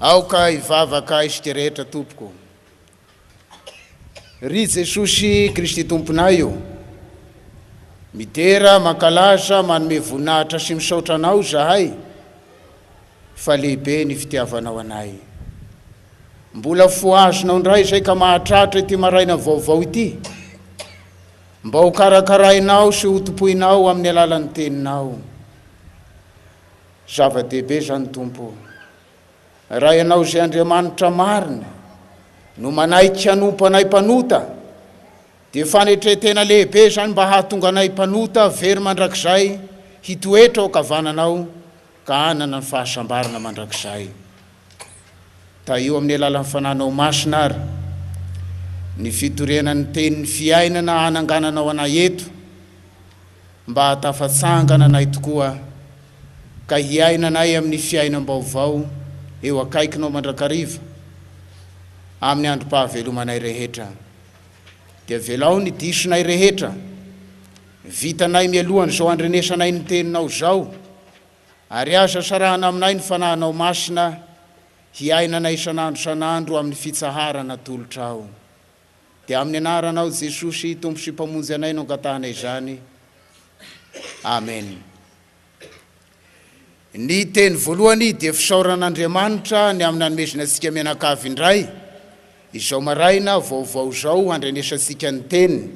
Aoka hivavaka isika rehetra tompoko. Ry Jesosy Kristy Tomponay ô, midera, mankalaza, manome voninahitra sy misaotra Anao izahay fa lehibe ny fitiavanao anay. Mbola fohazinao indray izay ka mahatratra ity maraina vaovao ity mba ho karakarainao sy ho tompoinao amin'ny alalan'ny Teninao. Zava-dehibe izany Tompo ô. Raha Ianao izay Andriamanitra marina no manaiky hanompo anay mpanota, dia fanetren-tena lehibe izany mba hahatonga anay mpanota very mandrakizay hitoetra ao an-kavananao ka hanana ny fahasambarana mandrakizay. Tahio amin'ny alalan'ny Fanahinao Masina ary ny fitoriana ny tenin'ny fiainana hanangananao anay eto, mba hahatafatsangana anay tokoa ka hiainanay amin'ny fiainam-baovao eo akaikinao mandrakariva amin'ny androm-pahavelomanay rehetra. Dia avelao ny disonay rehetra vitanay mialohan'izao handrenesanay ny Teninao izao, ary aza sarahana aminay ny Fanahinao Masina hiainanay isan'andro isan'andro amin'ny fitsaharana atolotrao. Dia amin'ny anaranao Jesosy Tompo sy Mpamonjy anay no angatahanay izany. Amen. Ny teny voalohany dia fisaorana an'Andriamanitra ny amin'ny nanomezana antsika mianakavy indray izao maraina vaovao izao handrenesantsika ny teniny.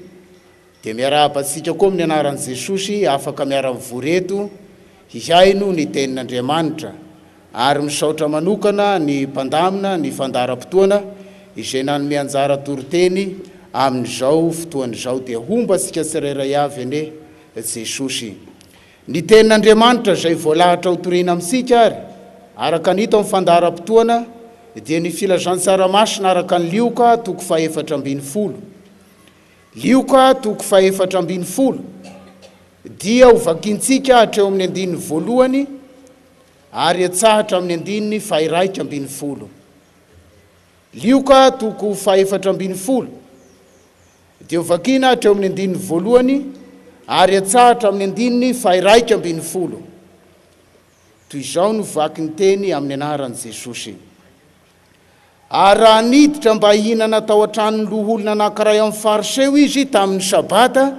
Dia miarahaba antsika koa amin'ny anaran'i Jesosy afaka miara-mivory eto hihaino ny tenin'Andriamanitra ary misaotra manokana ny mpandamina ny fandaharam-potoana izay nanome anjara toriteny amin'izao fotoana izao dia homba antsika tsirairay avy anie Jesosy. Ny tenin'Andriamanitra izay voalahatra ho torina amintsika ary araka ny hita ao amin'ny fandaharam-potoana dia ny filazantsara masina araka ny Lioka toko fahefatra 18. Lioka toko fahefatra 18 dia ho vakintsika hatreo amin'ny andininy voalohany ary atsahatra amin'ny andininy faha-11. Lioka toko fahefatra 18 dia ho vakina hatreo amin'ny andininy voalohany ary atsahatra amin'ny andininy faha-11. Toy izao no vaky ny teny amin'ny anaran'i Jesosy. Ary raha niditra mba hihinana tao an-tranon'ny loholona anankiray amin'ny Fariseo izy tamin'ny Sabata,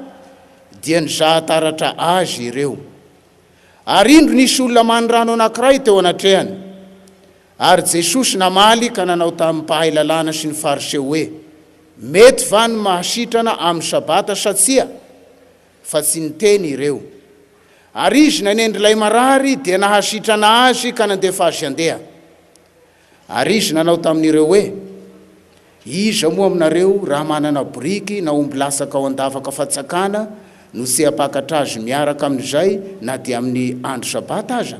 dia nizaha taratra azy ireo. Ary indro nisy olona manirano anankiray teo anatrehany. Ary Jesosy namaly ka nanao tamin'ny mpahay lalàna sy ny Fariseo hoe, Mety va ny mahasitrana amin'ny Sabata sa tsia? Fa tsy niteny ireo. Ary izy nanendry ilay marary dia nahasitrana azy ka nandefa azy handeha. Ary izy nanao tamin'ireo hoe, Iza moa aminareo raha manana boriky na omby latsaka ao an-davaka fatsakana no tsy hampakatra azy miaraka amin'izay na dia amin'ny andro Sabata aza?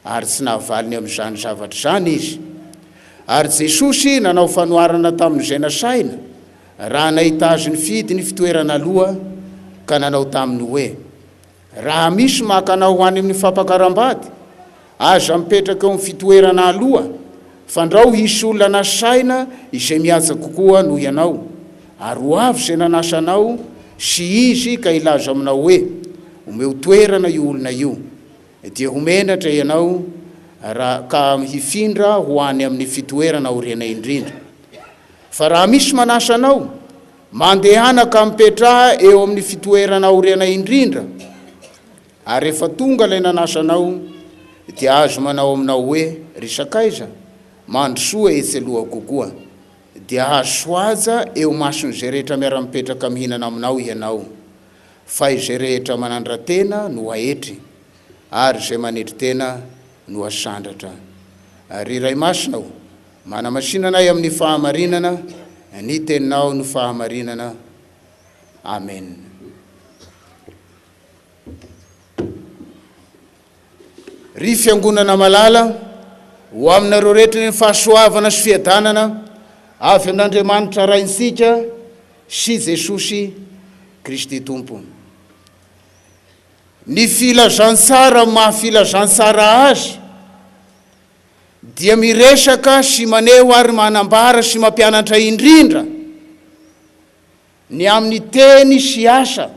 Ary tsy nahavaly ny amin'izany zavatra izany izy. Ary Jesosy nanao fanoharana tamin'izay nasaina, raha nahita azy nifidy ny fitoerana aloha, ka nanao taminy hoe, Raha misy maka anao ho any amin'ny fampakaram-bady, aza mipetraka eo amin'ny fitoerana aloha, fandrao hisy olona nasaina izay mihaja kokoa noho ianao, ary ho avy izay nanasa anao sy izy ka hilaza aminao hoe, Omeo toerana io olona io. Dia ho menatra ianao raha ka hifindra ho any amin'ny fitoerana aoriana indrindra. Fa raha misy manasa anao, Mandehana ka mipetraha eo amin'ny fitoerana aoriana indrindra, ary rehefa tonga ilay nanasa anao, dia azo manao aminao hoe, Ry sakaiza, mandrosoa etsy aloha kokoa. Dia hahazo haja eo imason'izay rehetra miara-mipetraka mihinana aminao ianao. Fa izay rehetra manandra-tena no haetry, ary izay manetry tena no hasandratra. Ry Ray Masina ô, Manamasina anay amin'ny fahamarinana, ny Teninao no fahamarinana. Amen. Ry Fiangonana malala, ho aminareo rehetra ny fahasoavana sy fiadanana avy amin'Andriamanitra Raintsika sy Jesosy Kristy Tompo. Ny filazantsara maha filazantsara azy dia miresaka sy maneho ary manambara sy mampianatra indrindra ny amin'ny teny sy asa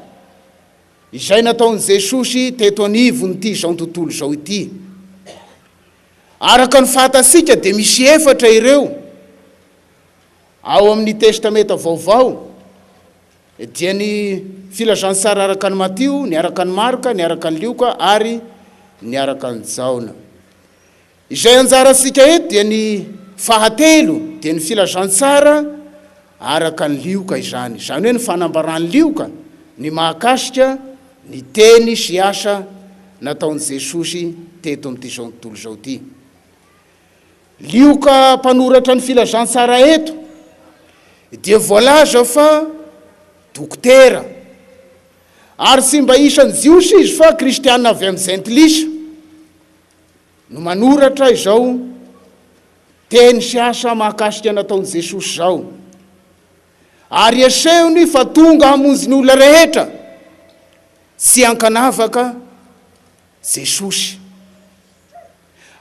izay nataon'i Jesosy teto anivon'ity izao tontolo izao ity. Araka ny fantatsika dia misy efatra ireo ao amin'ny Testamenta Vaovao, dia ny Filazantsara araka an'i Matio, ny araka an'i Marka, ny araka an'i Lioka ary ny araka an'i Jaona. Izay anjarantsika eto dia ny fahatelo, dia ny Filazantsara araka an'i Lioka izany. Izany hoe ny fanambaran'i Lioka ny mahakasika ny teny sy asa nataon'i Jesosy teto amin'ity izao tontolo izao ity. Lioka mpanoratra ny Filazantsara eto dia voalaza fa dokotera, ary tsy mba isan'ny Jiosy izy fa kristiana avy amin'ny Jentilisa no manoratra izao teny sy asa mahakasika nataon'i Jesosy izao. Ary asehony fa tonga hamonjy ny olona rehetra tsy ankanavaka Jesosy.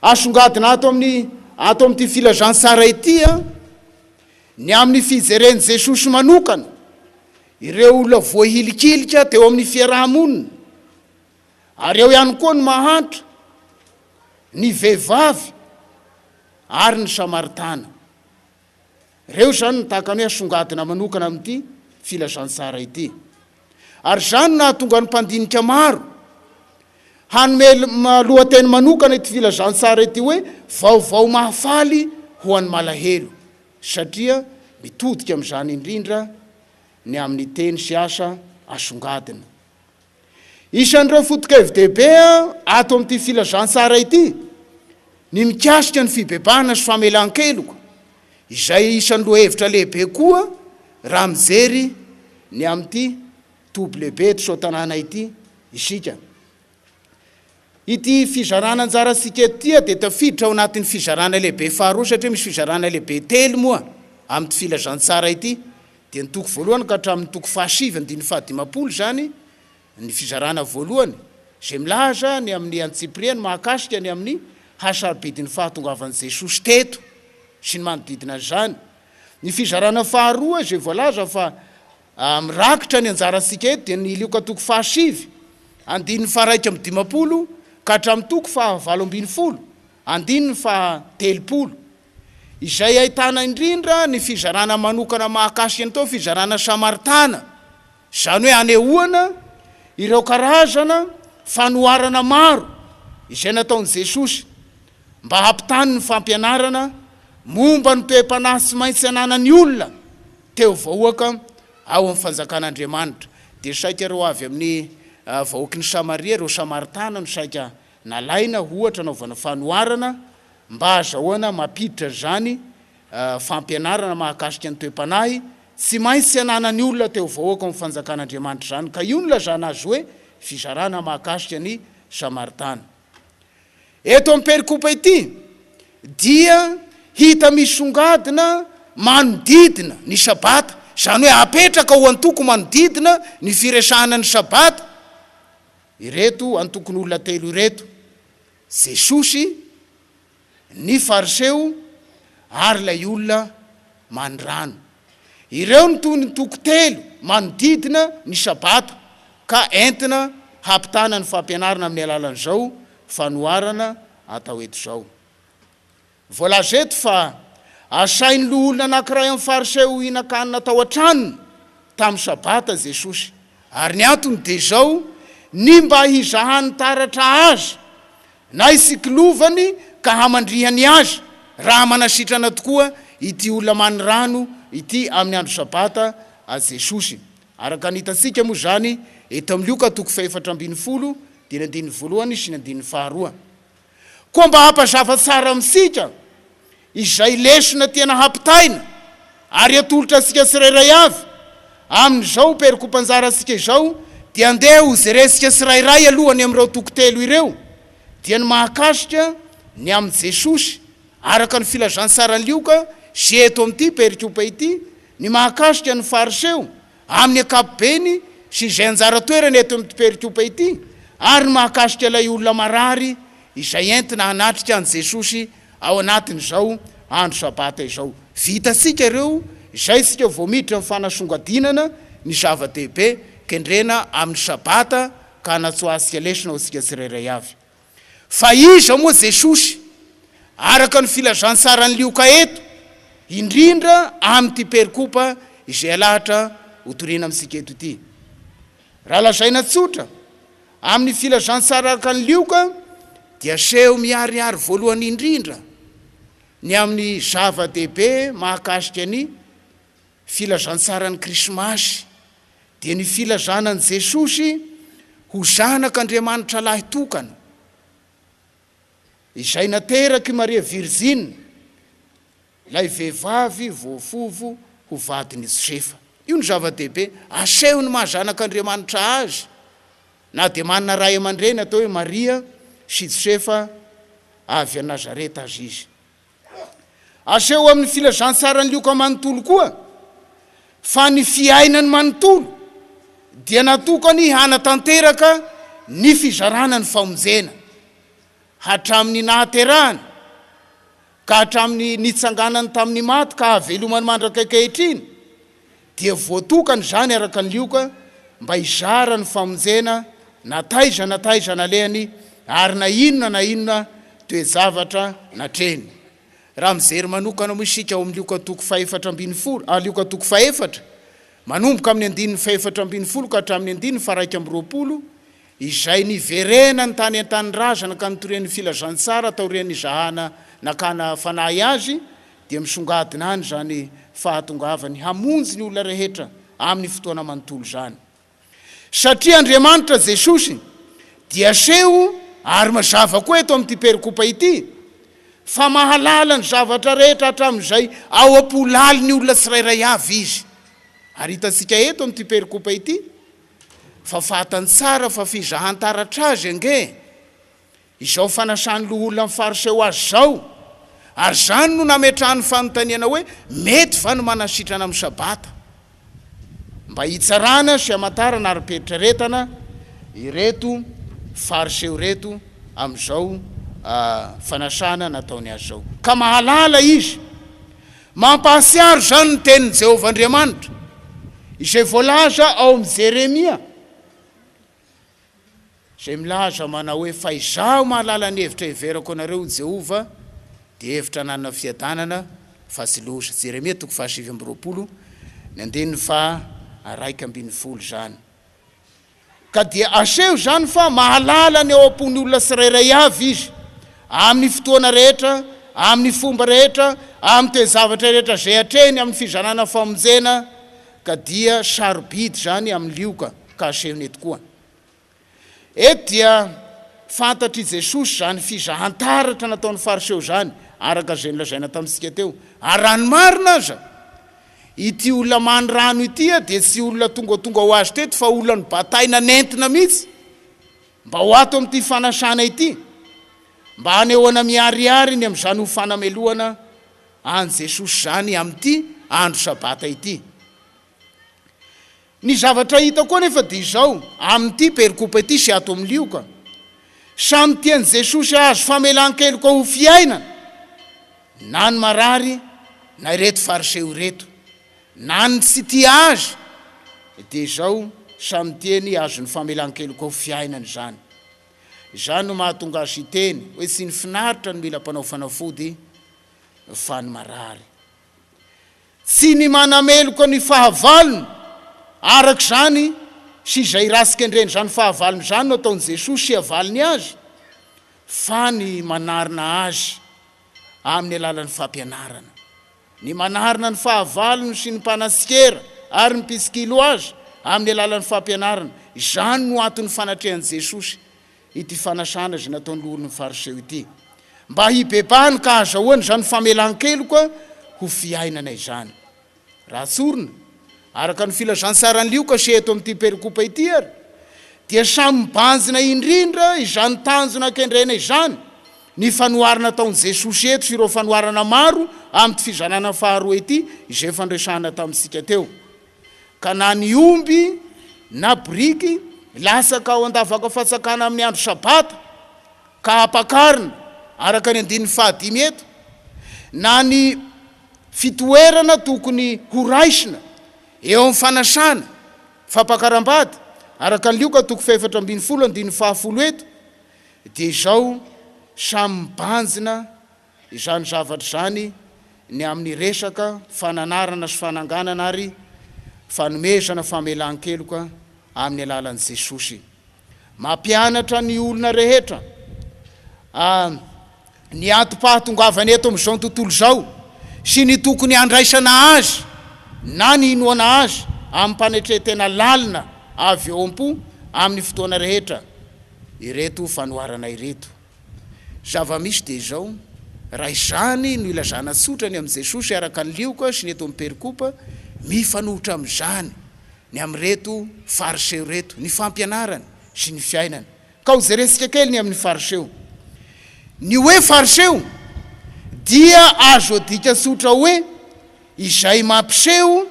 Asongadina ato amin'ny ato amin'ity filazantsara ity ny amin'ny fijeren'i Jesosy manokana ireo olona voahilikilika teo amin'ny fiaraha-monina, ary eo ihany koa ny mahantra, ny vehivavy ary ny Samaritana. Ireo izany no tahaka ny hoe asongadina manokana amin'ity filazantsara ity. Ary izany no nahatonga ny mpandinika maro hanome lohateny manokana ity filazantsara ity hoe Vaovao Mahafaly ho an'ny Malahelo, satria mitodika amin'izany indrindra ny amin'ny teny sy asa asongadina. Isan'ireo foto-kevi-dehibe ato amin'ity filazantsara ity ny mikasika ny fibebahana sy famelan-keloka, izay isan'ny lohahevitra lehibe koa raha mijery ny amin'ity toby lehibe eto Soatanàna ity isika. Ity fizarana anjarantsika ity dia tafiditra ao anatin'ny fizarana lehibe faharoa satria misy fizarana lehibe telo moa amin'ity filazantsara ity dia ny toko voalohany ka hatramin'ny toko fahasivy andininy fahadimampolo izany ny fizarana voalohany izay milaza ny amin'ny antsipiriany mahakasika ny amin'ny hasarobidin'ny fahatongavan'i Jesosy teto sy ny manodidina an'izany. Ny fizarana faharoa izay voalaza fa Mirakitra ny anjarantsika eto dia ny Lioka toko fahasivy, andininy faha-51 ka hatramin'ny toko faha-18, andininy faha-30, izay ahitana indrindra ny fizarana manokana mahakasika ny tao fizarana Samaritana, izany hoe anehoana ireo karazana fanoharana maro izay nataon'i Jesosy mba hampitany ny fampianarana momba ny toe-panahy tsy maintsy ananan'ny olona Teo vahoaka ao amin'ny fanjakan'Andriamanitra, dia saika ireo avy amin'ny vahoaky ny Samaria, ireo Samaritana no saika nalaina ho ohatra anaovana fanoharana mba hahazahoana mampiditra izany fampianarana mahakasika ny toe-panahy tsy maintsy ananan'ny olona teo vahoaka ao amin'ny fanjakan'Andriamanitra izany, ka io no ilazana azy hoe fizarana mahakasika ny Samaritana. Eto amin'ny perikopa ity dia hita misongadina manodidina ny Sabata, izany hoe apetraka ho antoko manodidina ny firesahana ny Sabata ireto antokon'olona telo ireto, Jesosy, ny Fariseo ary ilay olona manirano. Ireo no toy ny toko telo manodidina ny Sabata ka entina hampitana ny fampianarana amin'ny alalan'izao fanoharana atao eto izao. Voalaza eto fa asain'ny loholona anankiray amin'ny Fariseo hihinan-kanina tao an-tranony tamin'ny Sabata Jesosy, ary ny antony dia izao, ny mba hizahany taratra Azy na hitsikilovany ka hamandrihany azy raha manasitrana tokoa ity olona manirano ity amin'ny andro Sabata a Jesosy. Araka ny hitantsika moa izany eto amin'ny Lioka toko fahefatra ambin'ny folo dia ny andininy voalohany sy ny andininy faharoa. Koa mba hampazava tsara amintsika izay lesona tiana hampitaina ary atolotra antsika tsirairay avy amin'izao perikopanjarantsika izao dia andeha hojerentsika tsirairay aloha ny amin'ireo toko telo ireo dia ny mahakasika ny amin'i Jesosy araka ny filazantsaran'i Lioka sy eto amin'ity perikopa ity, ny mahakasika ny Fariseo amin'ny ankapobeny sy izay anjara toerany eto amin'ity perikopa ity, ary ny mahakasika ilay olona marary izay entina hanatrika an'i Jesosy ao anatin'izao andro Sabata izao. Vitantsika ireo, izay isika vao miditra amin'ny fanasongadinana ny zava-dehibe kendrena amin'ny Sabata ka hanatsoahantsika lesona ho antsika tsirairay avy. Fa iza moa Jesosy? Araka ny filazantsaran'i Lioka eto, indrindra amin'ity perikopa izay alahatra hotorina amintsika eto ity. Raha lazaina tsotra, amin'ny filazantsara araka an'i Lioka dia aseho miharihary voalohany indrindra ny amin'ny zava-dehibe mahakasika ny filazantsaran'ny Krismasy, dia ny filazana an'i Jesosy ho Zanak'Andriamanitra lahy tokana. Izay naterak'i Maria Virijiny, ilay vehivavy voafovo ho vadin'i Josefa. Io no zava-dehibe, aseho ny maha zanak'Andriamanitra azy, na dia manana ray aman-dreny atao hoe Maria sy Josefa avy any Nazareta aza izy. Aseho amin'ny filazantsaran'i Lioka manontolo koa fa ny fiainany manontolo dia natokany hanatanteraka ny fizarana ny famonjena, hatramin'ny nahaterahany ka hatramin'ny nitsanganany tamin'ny maty ka hahavelomany mandrak'ankehitriny, dia voatokana izany araka ny Lioka mba hizara ny famonjena na taiza na taiza nalehany ary na inona na inona toe-javatra natrehiny. Raha mijery manokana moa isika ao amin'ny Lioka toko fahefatra ambinifolo, ah, Lioka toko fahefatra, manomboka amin'ny andininy fahefatra ambinifolo ka hatramin'ny andininy faharaika amby roapolo, izay niverenany tany an-tanindrazana ka nitoriany ny filazantsara taorian'ny nizahana nakana fanahy azy, dia misongadina any izany fahatongavany hamonjy ny olona rehetra amin'ny fotoana manontolo izany. Satria Andriamanitra Jesosy dia aseho ary mazava koa eto amin'ity perikopa ity fa mahalala ny zavatra rehetra hatramin'izay ao am-po lalin'ny olona tsirairay avy Izy. Ary hitantsika eto amin'ity perikopa ity fa fantany tsara fa fizahan-taratra Azy ange Izao fanasan'ny loholona ny Fariseo azy izao, ary izany no nametrahany fanontaniana hoe, Mety va ny manasitrana amin'ny Sabata? Mba hitsarana sy hamantarana ara-pieritreretana ireto Fariseo ireto amin'izao fanasana nataony azy izao. Ka mahalala izy. Mampahatsiaro izany ny tenin'i Jehovah Andriamanitra, izay voalaza ao amin'i Jeremia. Izay milaza manao hoe, Fa izaho mahalala ny hevitra heverako anareo, hoy Jehovah, dia hevitra hananana fiadanana, fa tsy loza. Jeremia toko fahasivy amby 20, ny andininy faha-11 izany. Ka dia aseho izany fa mahalala ny ao am-pon'ny olona tsirairay avy Izy, amin'ny fotoana rehetra, amin'ny fomba rehetra, amin'ny toe-javatra rehetra izay atrehiny amin'ny fizarana famonjena, ka dia sarobidy izany amin'ny lioka ka asehony eto koa. Eto dia fantatr'i Jesosy izany fizahan-taratra nataon'ny Fariseo izany, araka izay nolazaina tamintsika teo. Ary raha ny marina aza, ity olona many rano ity dia tsy olona tongatonga ho azy teto fa olona nobataina nentina mihitsy mba ho ato amin'ity fanasana ity, mba hanehoana miharihary ny amin'izany ho fanamelohana an'i Jesosy izany amin'ity andro Sabata ity. Ny zavatra hita koa anefa dia izao, amin'ity perikopa ity sy ato amin'ny Lioka, samy tian'i Jesosy hahazo famelan-keloka ho fiainana, na ny marary na ireto Fariseo ireto, na ny tsy tia Azy, dia izao, samy tiany hahazo ny famelan-keloka ho fiainana izany. Izany no mahatonga Azy hiteny hoe tsy ny finaritra no mila mpanao fanafody fa ny marary. Tsy ny manameloka ny fahavalony, araka izany, sy izay ratsy kendren'izany fahavalony izany no ataon'i Jesoa sy avaliny azy, fa ny manarina azy amin'ny alalan'ny fampianarana. Ny manarina ny fahavalony sy ny mpanatsikera ary ny mpitsikilo azy amin'ny alalan'ny fampianarana. Izany no anton'ny fanatrehan'i Jesosy ity fanasana izay nataon'ny loholon'ny Fariseo ity, mba hibebahany ka hahazahoany izany famelan-keloka ho fiainana izany. Raha tsorina, araka ny filazantsaran'i Lioka sy eto amin'ity perikopa ity ary, dia samy mibanjina indrindra izany tanjona kendrena izany ny fanoharana ataon'i Jesosy eto sy ireo fanoharana maro amin'ity fizarana faharoa ity izay efa noresahana tamintsika teo. Ka na ny omby na biriky latsaka ao an-davaka fatsakana amin'ny andro Sabata ka ampakarina, araka ny andininy fahadimy eto, na ny fitoerana tokony horaisina eo amin'ny fanasana fampakaram-bady, araka ny Lioka toko fahefatra ambinifolo andininy fahafolo eto, dia izao samy mibanjina. izany zavatra izany ny amin'ny resaka fananarana sy fananganana ary fanomezana famelan-keloka amin'ny alalan'i Jesosy. Mampianatra ny olona rehetra a ny antom-pahatongavany eto amin'izao tontolo izao sy ny tokony handraisana azy na ny hinoana azy amim-panetren-tena lalina avy eo am-po amin'ny fotoana rehetra ireto fanoharana ireto. Zava-misy dia izao, raha izany no ilazana tsotra ny amin'i Jesosy araka ny Lioka sy ny eto amin'ny perikopa, mifanohitra amin'izany ny amin'ireto Fariseo ireto, ny fampianarany sy ny fiainany. Ka ho jerentsika kely ny amin'ny Fariseo. Ny hoe Fariseo dia azo adika tsotra hoe izay mampiseho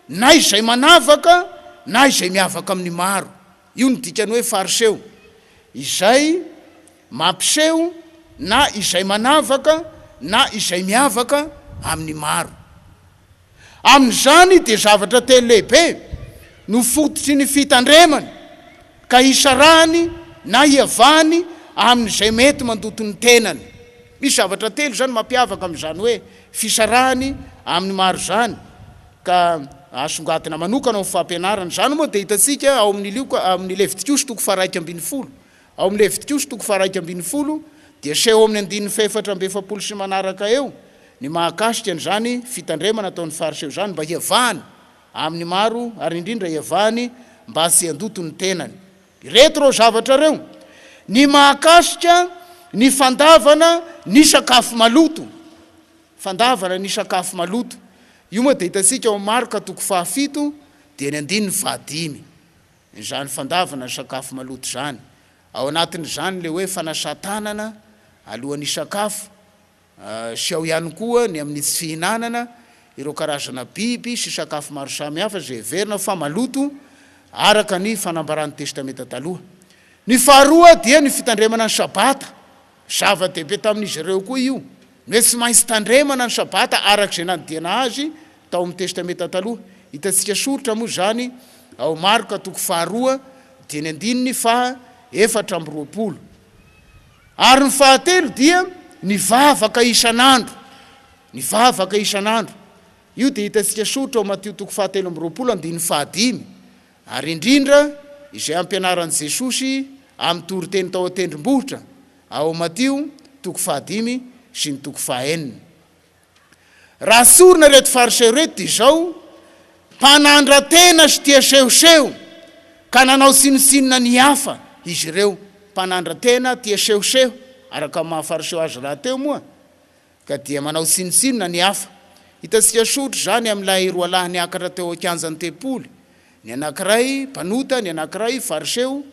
na izay manavaka na izay miavaka amin'ny maro. Io no dikan'ny hoe Fariseo, izay mampiseho na izay manavaka na izay miavaka amin'ny maro. Amin'izany dia zavatra telo lehibe no fototry ny fitandremany ka hisarahany na hiavahany amin'izay mety mandoto ny tenany. Misy zavatra telo izany mampiavaka amin'izany hoe fisarahany amin'ny maro izany ka asongadina manokana ao amin'ny fampianarana. Izany moa dia hitantsika ao amin'ny Lioka, amin'ny Levitikosy toko faha-11. Ao amin'ny Levitikosy toko faha-11 dia aseho ao amin'ny andininy faha-44 sy manaraka eo ny mahakasika an'izany fitandremana ataon'ny Fariseo izany mba hiavahany amin'ny maro ary indrindra hiavahany mba tsy handoto ny tenany. Ireto ireo zavatra ireo, ny mahakasika ny fandavana ny sakafo maloto. Fandavana ny sakafo maloto. Io moa dia hitantsika ao amin'ny Marka toko fahafito dia ny andininy fahadimy. Izany fandavana ny sakafo maloto izany. Ao anatin'izany ilay hoe fanasan-tanana alohan'ny hisakafo, sy ao ihany koa ny amin'ny tsy fihinanana ireo karazana biby sy sakafo maro samihafa izay heverina fa maloto araka ny fanambaran'ny Testamenta Taloha. Ny faharoa dia ny fitandremana ny Sabata. Zava-dehibe tamin'izy ireo koa io, ny hoe tsy maintsy tandremana ny Sabata araka izay nandidiana azy tao amin'ny Testamenta Taloha. Hitantsika soritra moa izany ao Marka toko faharoa dia ny andininy faha 24. Ary ny fahatelo dia ny vavaka isan'andro. Ny vavaka isan'andro. Io dia hitantsika soritra ao Matio toko fahatelo amby roapolo andininy fahadimy. Ary indrindra izay ampianaran'i Jesosy amin'ny toriteny tao an-tendrombohitra ao Matio toko fahadimy sy ny toko fahaenina. Raha tsorina ireto Fariseo ireto dia izao, mpanandra-tena sy tia sehoseho ka nanao tsinontsinona ny hafa izy ireo. Mpanandra-tena, tia sehoseho, araka ny maha Fariseo azy rahateo moa, ka dia manao tsinontsinona ny hafa. Hitantsika soritra izany amin'ilay roalahy niakatra teo an-kianjan'ny tempoly, ny anankiray mpanota, ny anankiray Fariseo,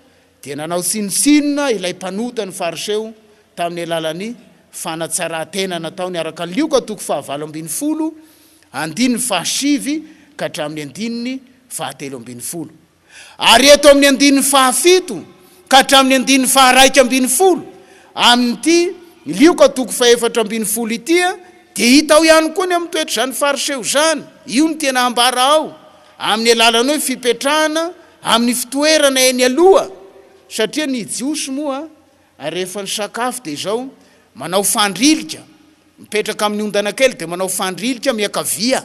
dia nanao tsinontsinona ilay mpanota ny Fariseo tamin'ny alalan'ny fanatsaran-tena nataony araka ny Lioka toko fahavalo ambin'ny folo andininy fahasivy ka hatramin'ny andininy fahatelo ambin'ny folo. Ary eto amin'ny andininy fahafito ka hatramin'ny andininy faha-11 amin'ity Lioka toko faha-14 ity dia hita ao ihany koa ny amin'ny toetr'izany Fariseo izany. Io no tiana hambara ao amin'ny alalan'ny hoe fipetrahana amin'ny fitoerana eny aloha satria ny Jiosy moa rehefa nisakafo dia izao manao fandrilika, mipetraka amin'ny ondana kely dia manao fandrilika miankavia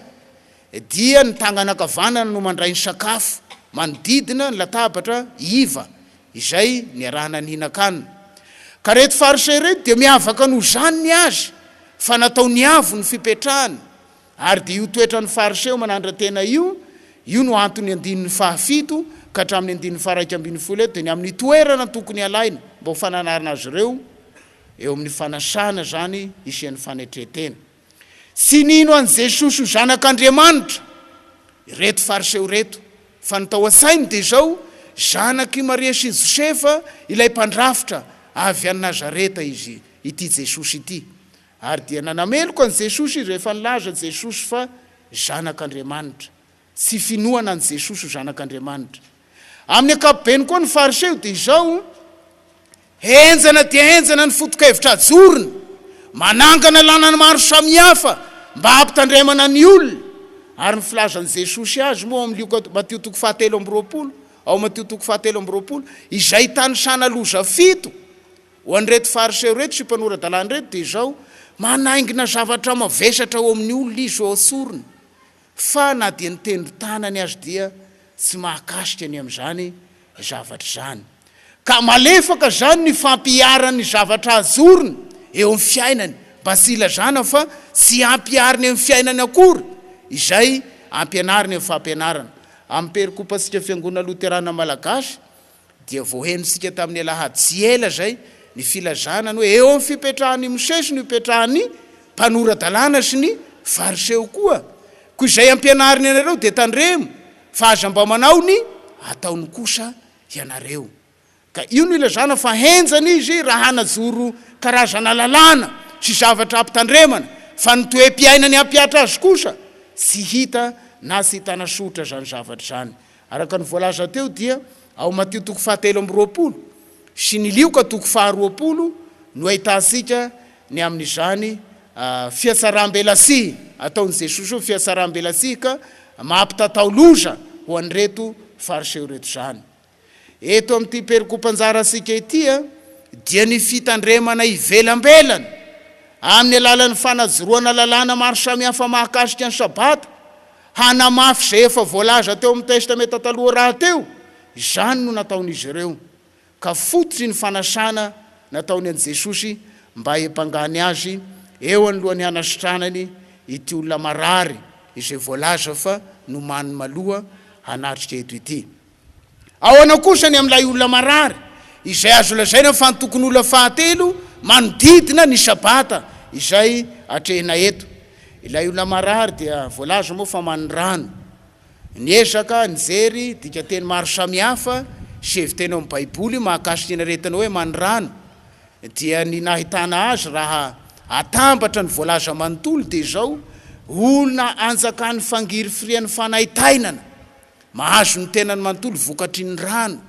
dia ny tagnana ankavanana no mandray ny sakafo manodidina ny latabatra iva izay niarahana nihinan-kanina. Ka reto Fariseo ireto dia miavaka noho izany ny azy fa nataony avo ny fipetrahany, ary dia io toetran'ny Fariseo manandra-tena io, io no anton'ny andininy fahafito ka hatramin'ny andininy faha-11 eto dia ny amin'ny toerana tokony halaina mba ho fananarana azy ireo eo amin'ny fanasana izany hisian'ny fanetren-tena. Tsy nino an'i Jesosy ho Zanak'Andriamanitra ireto Fariseo ireto, fa ny tao an-tsainy dia izao, Zanak'i Maria sy Josefa ilay mpandrafitra avy any Nazareta izy ity Jesosy ity. Ary dia nanameloka an'i Jesosy izy rehefa nilaza Jesosy fa Zanak'Andriamanitra. Tsy finoana an'i Jesosy ho Zanak'Andriamanitra. Amin'ny ankapobeny koa ny Fariseo dia izao, Henjana dia henjana ny foto-kevitra ajorony, manangana lalana maro samihafa mba hampitandremana ny olona, ary ny filazan'i Jesosy azy moa ao amin'ny Lioka Matio toko fahatelo amby roapolo, ao Matio toko fahatelo amby roapolo, izay itanisana loza fito ho an'ireto Fariseo ireto sy mpanora-dalàna ireto dia izao. Manaingina zavatra mavesatra ao amin'ny olona izy eo an-tsorony, fa na dia ny tendron-tanany aza dia tsy mahakasika ny amin'izany zavatra izany. Ka malefaka izany ny fampiharany ny zavatra ajorony eo amin'ny fiainany, mba tsy hilazana fa tsy ampihariny amin'ny fiainany akory izay ampianariny amin'ny fampianarana. Amin'ny perikopantsika Fiangonana Loterana Malagasy dia voahenontsika tamin'ny alahady tsy ela izay ny filazana ny hoe eo amin'ny fipetrahan'i Mosesy no ipetrahan'ny mpanora-dalàna sy ny Fariseo koa. Koa izay ampianariny anareo dia tandremo fa aza mba manao ny ataony kosa ianareo. Ka io no ilazana fa henjana izy raha hanajoro karazana lalàna sy zavatra ampitandremana, fa ny toe-piainany hampihatra azy kosa tsy hita na tsy hitana soritra izany zavatra izany. Araka ny voalaza teo dia ao Matio toko fahatelo amby 20 sy ny Lioka toko faharoapolo no ahitantsika ny amin'izany fihatsaram-belatsihy ataon'i Jesosy io, fihatsaram-belatsihy ka mampitatao loza ho an'ireto Fariseo ireto izany. Eto amin'ity perikopanjarantsika ity dia ny fitandremana ivelambelany amin'ny alalan'ny fanajoroana lalàna maro samihafa mahakasika ny Sabata, hanamafy izay efa voalaza teo amin'ny Testamenta Taloha rahateo, izany no nataon'izy ireo, ka fototry ny fanasana nataony an'i Jesosy mba hiampangany Azy eo anoloan'ny hanasitranany ity olona marary izay voalaza fa nomaniny maloha hanatrika eto ity. Ahoana kosa ny amin'ilay olona marary, izay azo lazaina fa antokon'olona fahatelo manodidina ny Sabata izay atrehina eto? Ilay olona marary dia voalaza moa fa manirano. Niezaka nijery dikanteny maro samihafa sy heviteny ao amin'ny Baiboly mahakasika iny aretina hoe manirano, dia ny nahitana azy raha atambatra ny voalaza manontolo dia izao, olona anjakan'ny fangirifirian'ny fanaintainana. Mahazo ny tenany manontolo vokatry ny rano.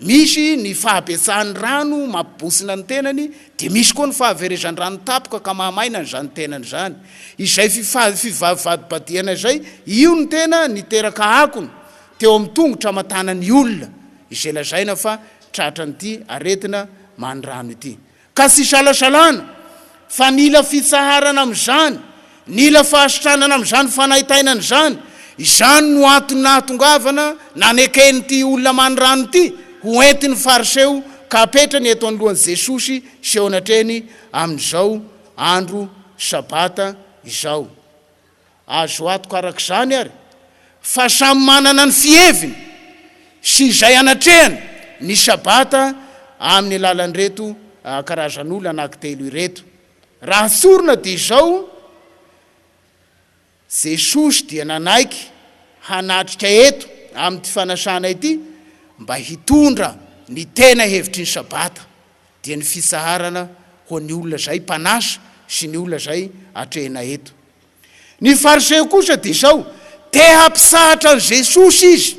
Misy ny fahabetsahan'ny rano mampibontsina ny tenany, dia misy koa ny fahaverezan-drano tampoka ka mahamaina an'izany tenany izany. Izay fivadibadihana izay, io no tena niteraka akony teo amin'ny tongotra aman-tanan'ny olona izay lazaina fa tratran'ity aretina manirano ity. Ka tsy isalasalana fa nila fitsaharana amin'izany, nila fahasitranana amin'izany fanaintainana izany. Izany no antony nahatongavana naneken'ity olona manirano ity ho entin'ny Fariseo ka apetrany eto anoloan'i Jesosy sy eo anatrehany amin'izao andro Sabata izao. Azo antoka araka izany àry fa samy manana ny fiheviny sy izay anatrehany ny Sabata amin'ny alalan'ireto karazan'olona anankitelo ireto. Raha tsorina dia izao, Jesosy dia nanaiky hanatrika eto amin'ity fanasana ity mba hitondra ny tena hevitry ny Sabata, dia ny fitsaharana ho an'ny olona izay mpanasa sy ny olona izay atrehina eto. Ny Fariseo kosa dia izao, te hampisahatra an'i Jesosy izy,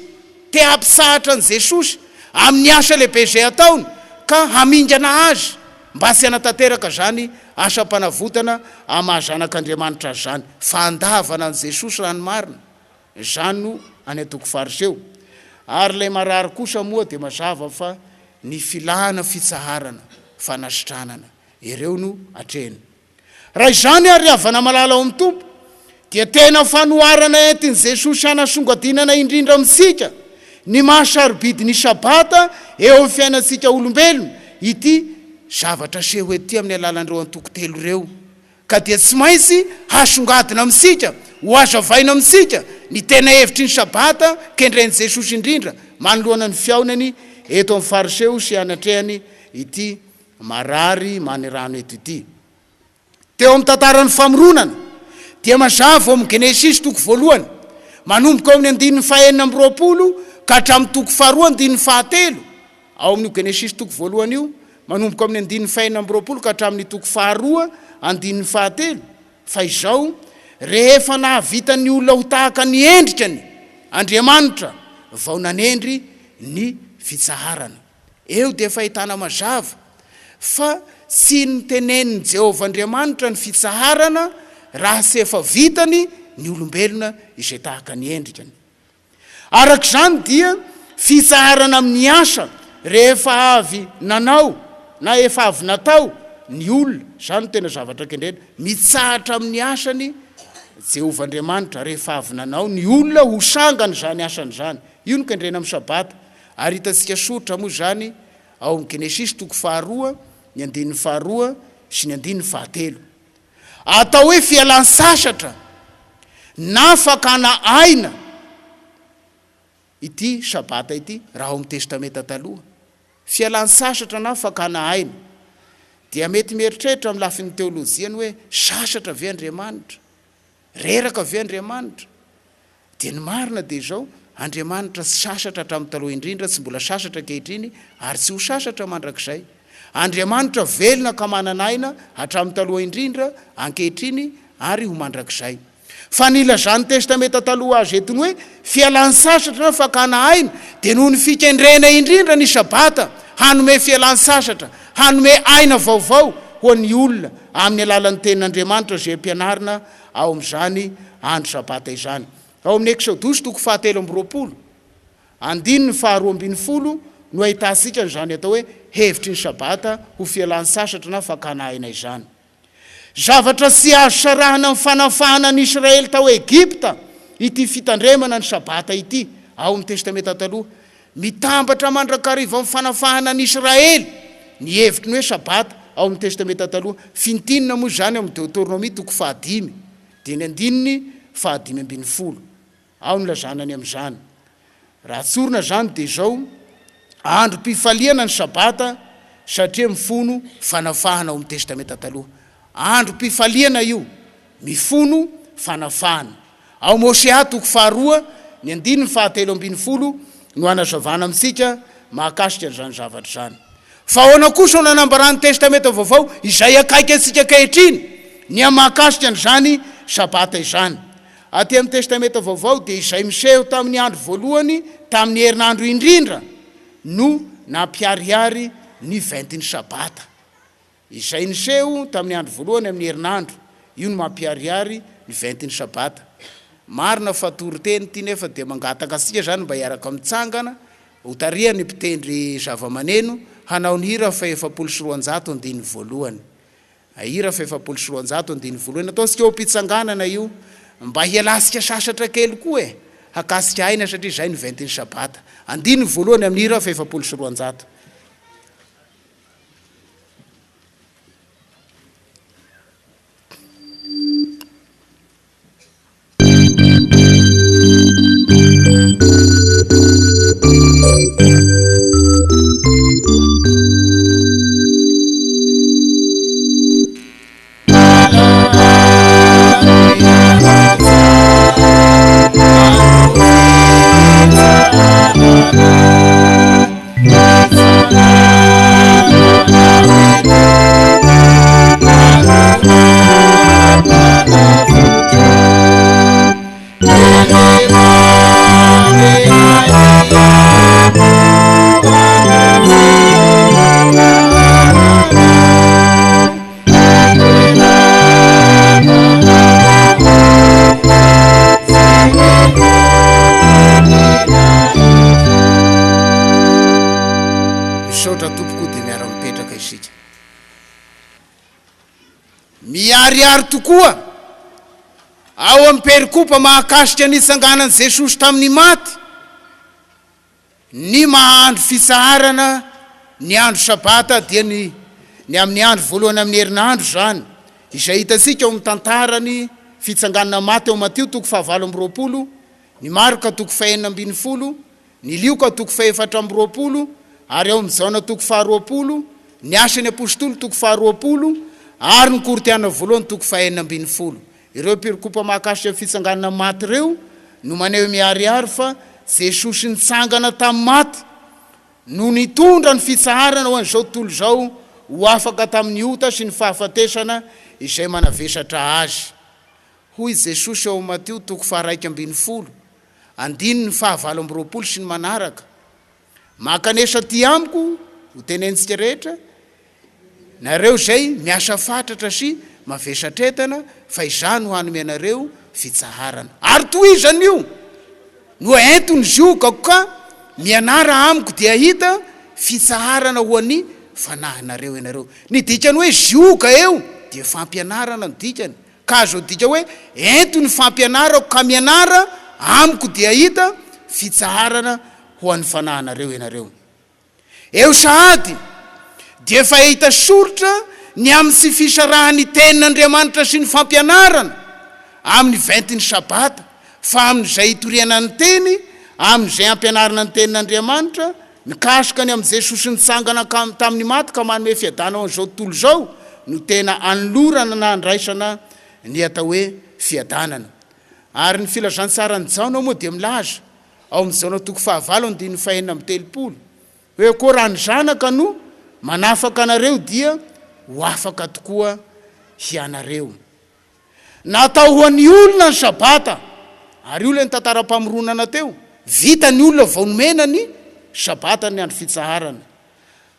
te hampisahatra an'i Jesosy amin'ny asa lehibe izay ataony ka hamingana azy mba tsy hanatanteraka izany asam-panavotana amin'ny maha zanak'Andriamanitra azy izany. Fandavana an'i Jesosy raha ny marina, izany no any antoko Fariseo. Ary ilay marary kosa moa dia mazava fa ny filana fitsaharana, fanasitranana, ireo no atrehiny. Raha izany ary ry havana malala ao amin'ny Tompo, dia tena fanoharana entin'i Jesosy hanasongadinana indrindra amintsika ny maha sarobidy ny Sabata eo amin'ny fiainantsika olombelona ity zavatra aseho ety amin'ny alalan'ireo antoko telo ireo. Ka dia tsy maintsy hasongadina amintsika, ho hazavaina amintsika ny tena hevitry ny Sabata kendren'i Jesosy indrindra manoloana ny fihaonany eto amin'ny Fariseo sy anatrehany ity marary manirano eto ity. Teo amin'ny tantaran'ny famoronana, dia mazava ao amin'ny Genesisy toko voalohany, manomboka ao amin'ny andininy fahenina amby 20 ka hatramin'ny toko faharoa andininy fahatelo, ao amin'io Genesisy toko voalohany io, manomboka amin'ny andininy fahenina amby 20 ka hatramin'ny toko faharoa andininy fahatelo, fa izao, rehefa nahavita ny olona ho tahaka ny endrikany Andriamanitra vao nanendry ny fitsaharana. Eo dia efa ahitana mazava fa tsy notenenin'i Jehovah Andriamanitra ny fitsaharana raha tsy efa vitany ny olombelona izay tahaka ny endrikany. Araka izany dia fitsaharana amin'ny asa rehefa avy nanao na efa avy natao ny olona. Izany no tena zavatra kendrena. Mitsahatra amin'ny asany Jehovah Andriamanitra rehefa avy nanao ny olona ho sangany izany asany izany. Io no kendrena amin'ny Sabata. Ary hitantsika soritra moa izany ao amin'ny Genesisy toko faharoa, ny andininy faharoa sy ny andininy fahatelo. Atao hoe fialan-sasatra na fakana aina ity Sabata ity raha ao amin'ny Testamenta Taloha. Fialan-tsasatra na fakana aina. Dia mety mieritreritra amin'ny lafiny teolojiany hoe sasatra ve Andriamanitra? Reraka ve Andriamanitra? Dia ny marina dia izao, Andriamanitra tsy sasatra hatramin'ny taloha indrindra, tsy mbola sasatra ankehitriny, ary tsy ho sasatra mandrakizay. Andriamanitra velona ka manana aina hatramin'ny taloha indrindra, ankehitriny, ary ho mandrakizay. Fa ny ilazan'ny Testamenta Taloha azy eto ny hoe fialan-tsasatra na fakana aina dia noho ny fikendrena indrindra ny Sabata hanome fialan-tsasatra, hanome aina vaovao ho an'ny olona amin'ny alalan'ny Tenin'Andriamanitra izay ampianarina ao amin'izany andro Sabata izany. Ao amin'ny Eksodosy toko fahatelo amby 20, andininy faharoa ambin'ny folo no ahitantsika an'izany atao hoe hevitry ny Sabata ho fialan-tsasatra na fakana aina izany. Zavatra tsy azo sarahina amin'ny fanafahana ny Israely tao Egypta ity fitandremana ny Sabata ity ao amin'ny Testamenta Taloha. Mitambatra mandrakariva amin'ny fanafahana ny Israely ny hevitry ny hoe Sabata ao amin'ny Testamenta Taloha. Fintinina moa izany ao amin'ny Deoteronomia toko fahadimy, dia ny andininy fahadimy ambin'ny folo. Ao no ilazana ny amin'izany. Raha tsorina izany dia izao, androm-pifaliana ny Sabata satria mifono fanafahana ao amin'ny Testamenta Taloha. Androm-pifaliana io, mifono fanafahana. Ao amin'ny Hosea toko faharoa, ny andininy fahatelo ambin'ny folo no anazavana amintsika mahakasika an'izany zavatra izany. Fa ahoana kosa no anambaran'ny Testamenta Vaovao izay akaiky antsika ankehitriny ny amin'ny mahakasika an'izany Sabata izany? Aty amin'ny Testamenta Vaovao dia izay miseho tamin'ny andro voalohany tamin'ny herinandro indrindra no nampiharihary ny ventin'ny Sabata. Izay niseho tamin'ny andro voalohany amin'ny herinandro, io no mampiharihary ny ventin'ny Sabata. Marina fa toriteny ity nefa dia mangataka antsika izany mba hiaraka mitsangana, hotarihan'ny mpitendry zavamaneno hanao ny hira faha-240 andininy voalohany. Hira faha-240 andininy voalohany. Ataontsika eo am-pitsanganana io mba hialantsika sasatra kely koa e! Hakasika aina satria izay no ventin'ny Sabata. Andininy voalohany amin'ny hira faha-240. Misaotra tompoko dia miara-mipetraka isika. Miharihary tokoa ao amin'ny perikopa mahakasika ny nitsanganan'i Jesosy tamin'ny maty ny maha andro fitsaharana ny andro Sabata dia ny ny amin'ny andro voalohany amin'ny herinandro izany, izay hitantsika ao amin'ny tantaran'ny fitsanganana maty ao Matio toko fahavalo amby 20, ny Marka toko fahenina ambin'ny folo, ny Lioka toko fahefatra amby 20, ary ao amin'ny Jaona toko faharoapolo, ny Asan'ny Apositoly toko faharoapolo, ary ny Korintiana voalohany toko fahenina ambin'ny folo. Ireo perikopa mahakasika ny fitsanganana maty ireo no maneho miharihary fa Jesosy nitsangana tamin'ny maty no nitondra ny fitsaharana ho an'izao tontolo izao ho afaka tamin'ny ota sy ny fahafatesana izay manavesatra azy. Hoy Jesosy ao Matio toko faha-11 andininy faha-28 sy ny manaraka, Mankanesa aty amiko, ho tenenintsika rehetra, nareo izay miasa fatratra sy mavesatretana, fa izaho no hanome anareo fitsaharana. Ary tohizany io, no ento ny ziogako ka mianara amiko dia hahita fitsaharana ho an'ny. fanahinareo ianareo. Ny dikany hoe zioga eo dia fampianarana no dikany, ka azo adika hoe ento ny fampianarako ka mianara amiko dia hahita fitsaharana ho an'ny fanahinareo ianareo. Eo sahady dia efa hita soritra ny amin'ny tsy fisarahan'ny Tenin'Andriamanitra sy ny fampianarana amin'ny ventin'ny Sabata, fa amin'izay itoriana ny Teny, amin'izay ampianarina ny Tenin'Andriamanitra, mikasika ny amin'i Jesosy nitsangana tamin'ny maty ka manome fiadanana ho an'izao tontolo izao no tena anolorana na andraisana ny atao hoe fiadanana. Ary ny Filazantsaran'i Jaona moa dia milaza Ao amin'ny Jaona toko fahavalo andininy fahenina amby telopolo, hoe, Koa raha ny Zanaka no manafaka anareo dia ho afaka tokoa hianareo. Natao ho an'ny olona ny Sabata, ary io ilay nitantaram-pamoronana teo, vita ny olona vao nomena ny Sabata ny andro fitsaharana.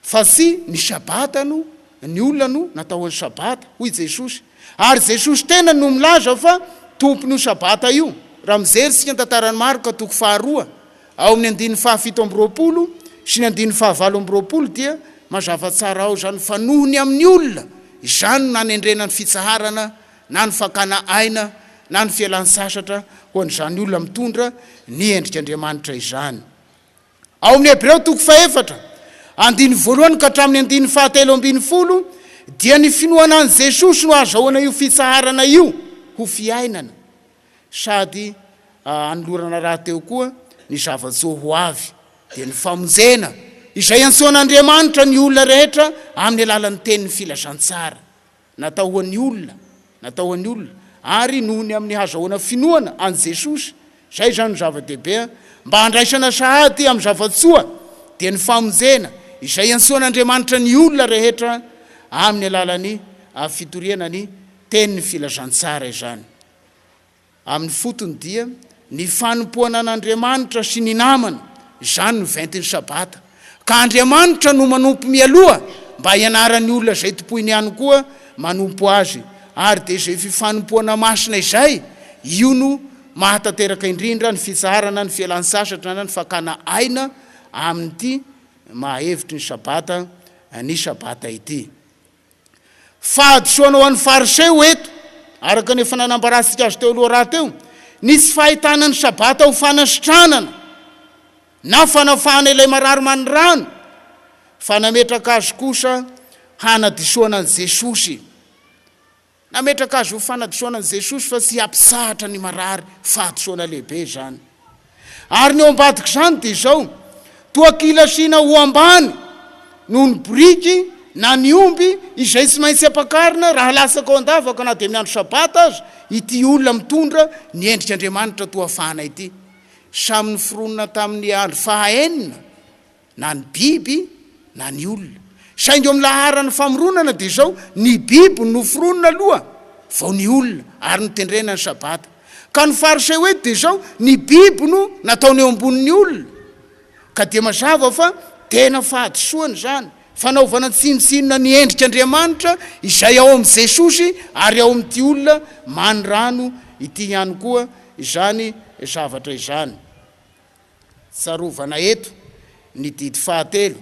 Fa tsy ny Sabata no, ny olona no natao ho an'ny Sabata, hoy Jesosy. Ary Jesosy tenany no milaza fa Tompon'io Sabata io. Raha mijery isika ny tantaran'i Marka toko faharoa, ao amin'ny andininy fahafito amby roapolo sy ny andininy fahavalo amby roapolo dia mazava tsara ao izany fa noho ny amin'ny olona izany no nanendrena ny fitsaharana na ny fakana aina na ny fialan-tsasatra ho an'izany olona mitondra ny endrik'Andriamanitra izany. Ao amin'ny Hebreo toko fahefatra, andininy voalohany ka hatramin'ny andininy fahatelo ambin'ny folo dia ny finoana an'i Jesosy no ahazahoana io fitsaharana io ho fiainana sady anolorana rahateo koa ny zava-tsoa ho avy, dia ny famonjena izay iantsoan'Andriamanitra ny olona rehetra amin'ny alalan'ny tenin'ny filazantsara. Natao ho an'ny olona, natao ho an'ny olona, ary noho ny amin'ny hazahoana finoana an'i Jesosy, izay izany no zava-dehibe, mba handraisana sahady amin'ny zava-tsoa, dia ny famonjena, izay iantsoan'Andriamanitra ny olona rehetra amin'ny alalan'ny fitoriana ny tenin'ny filazantsara izany. Amin'ny fotony dia ny fanompoana an'Andriamanitra sy ny namana, izany no ventin'ny Sabata. Ka Andriamanitra no manompo mialoha mba hianaran'ny olona izay tompoiny ihany koa manompo Azy. Ary dia izay fifanompoana masina izay, io no mahatanteraka indrindra ny fitsaharana, ny fialan-tsasatra na ny fakana aina amin'ity maha-hevitry ny Sabata ny Sabata ity. Fahadisoana ho an'ny Fariseo eto, araka ny efa nanambarantsika azy teo aloha rahateo, ny tsy fahitana ny Sabata ho fanasitranana na fanafahana ilay marary manirano, fa nametraka azy kosa hanadisoana an'i Jesosy. Nametraka azy ho fanadisoana an'i Jesosy fa tsy hampitsahatra ny marary, fahadisoana lehibe izany. Ary ny ao ambadik'izany dia izao, toa kilasiana ho ambany noho ny boriky na ny omby izay tsy maintsy ampakarina raha latsaka ao an-davaka na dia amin'ny andro Sabata aza ity olona mitondra ny endrik'Andriamanitra toa fahana ity. Samy noforonina tamin'ny andro faha-enina na ny biby na ny olona. Saingy eo amin'ny laharan'ny famoronana dia izao, ny biby no noforonina aloha vao ny olona, ary notendrena ny Sabata. Ka ny Fariseo eto dia izao, ny biby no nataony eo ambonin'ny olona. Ka dia mazava fa tena fahadisoana izany, fanaovana tsinontsinona ny endrik'Andriamanitra izay ao amin'i Jesosy ary ao amin'ity olona manirano ity ihany koa izany zavatra izany. Tsarovana eto ny didy fahatelo,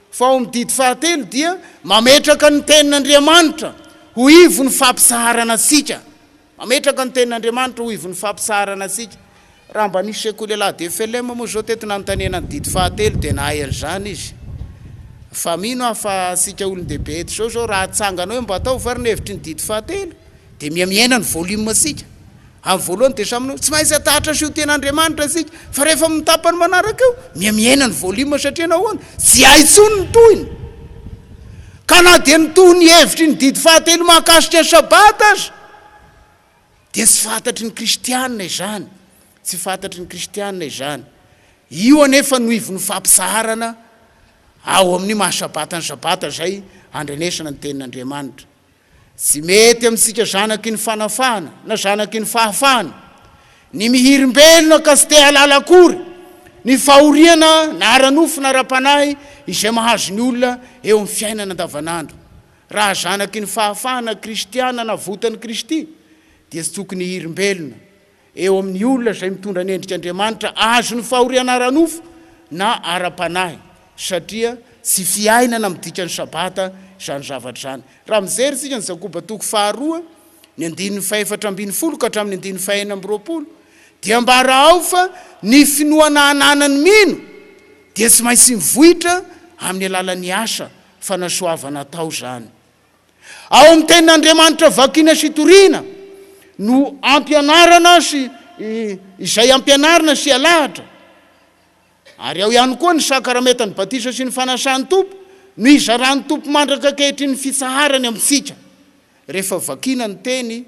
fa ao amin'ny didy fahatelo dia mametraka ny Tenin'Andriamanitra ho ivon'ny fampitsaharana antsika. Mametraka ny Tenin'Andriamanitra ho ivon'ny fampitsaharana antsika. Raha mba nisy sekoly alahady FLM moa izao teto nanontaniana ny didy fahatelo dia nahay an'izany izy. Fa mino aho fa antsika olon-dehibe eto izao izao raha atsangana hoe mba ataovy ary ny hevitry ny didy fahatelo dia miha-mihena ny volume-ntsika. Amin'ny voalohany dia samy tsy maintsy atahatra sy ho tian'Andriamanitra isika, fa rehefa amin'ny tapany manaraka eo, miha-mihena ny volume satria nahoana? Tsy hay intsony ny tohiny. Ka na dia ny tohiny hevitry ny didy fahatelo mahakasika ny Sabata aza, dia tsy fantatry ny kristiana izany. Tsy fantatry ny kristiana izany. Io anefa no ivon'ny fampitsaharana ao amin'ny maha Sabata ny Sabata izay andrenesana ny tenin'Andriamanitra. Tsy mety amintsika zanaky ny fanafahana na zanaky ny fahafahana ny mihirimbelona ka tsy te hahalala akory ny fahoriana na ara-nofo na ara-panahy izay mahazo ny olona eo amin'ny fiainana andavanandro. Raha zanaky ny fahafahana kristiana navotan'i Kristy dia tsy tokony hihirimbelona eo amin'ny olona izay mitondra ny endrik'Andriamanitra azon'ny fahoriana ara-nofo na ara-panahy, satria. Tsy fiainana midika ny Sabata izany zavatra izany. Raha mijery isika ny Jakoba toko faharoa, ny andininy fahefatra ambin'ny folo ka hatramin'ny andininy fahenina amby roapolo, dia ambara ao fa ny finoana ananan'ny mino dia tsy maintsy mivoitra amin'ny alalan'ny asa fanasoavana atao izany. Ao amin'ny Tenin'Andriamanitra vakiana sy torina no ampianarana sy izay ampianarina sy alahatra. Ary ao ihany koa ny sakaramentan'ny batisa sy ny fanasan'ny Tompo no izaran'ny Tompo mandraka ankehitriny ny fitsaharany amintsika. Rehefa vakiana ny Teny,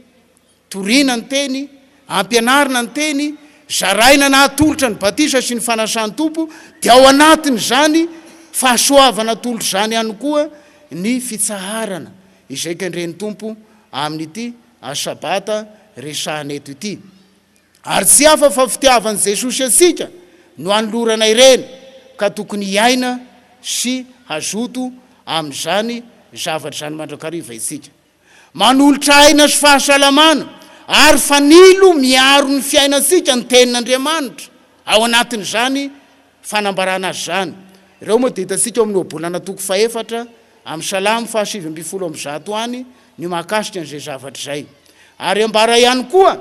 torina ny Teny, ampianarina ny Teny, zaraina na atolotra ny batisa sy ny fanasan'ny Tompo, dia ao anatin'izany fahasoavana atolotra izany ihany koa ny fitsaharana izay kendren'ny Tompo amin'ity Sabata resahana eto ity. Ary tsy hafa fa fitiavan'i Jesosy antsika no anolorana ireny ka tokony hiaina sy hazoto amin'izany zavatra izany mandrakariva isika. Manolotra aina sy fahasalamana ary fanilo miaro ny fiainantsika ny Tenin'Andriamanitra ao anatin'izany fanambarana azy izany. Ireo moa dia hitantsika ao amin'ny Ohabolana toko fahefatra amin'ny Salamo faha-119 any ny mahakasika an'izay zavatra izay. Ary ambara ihany koa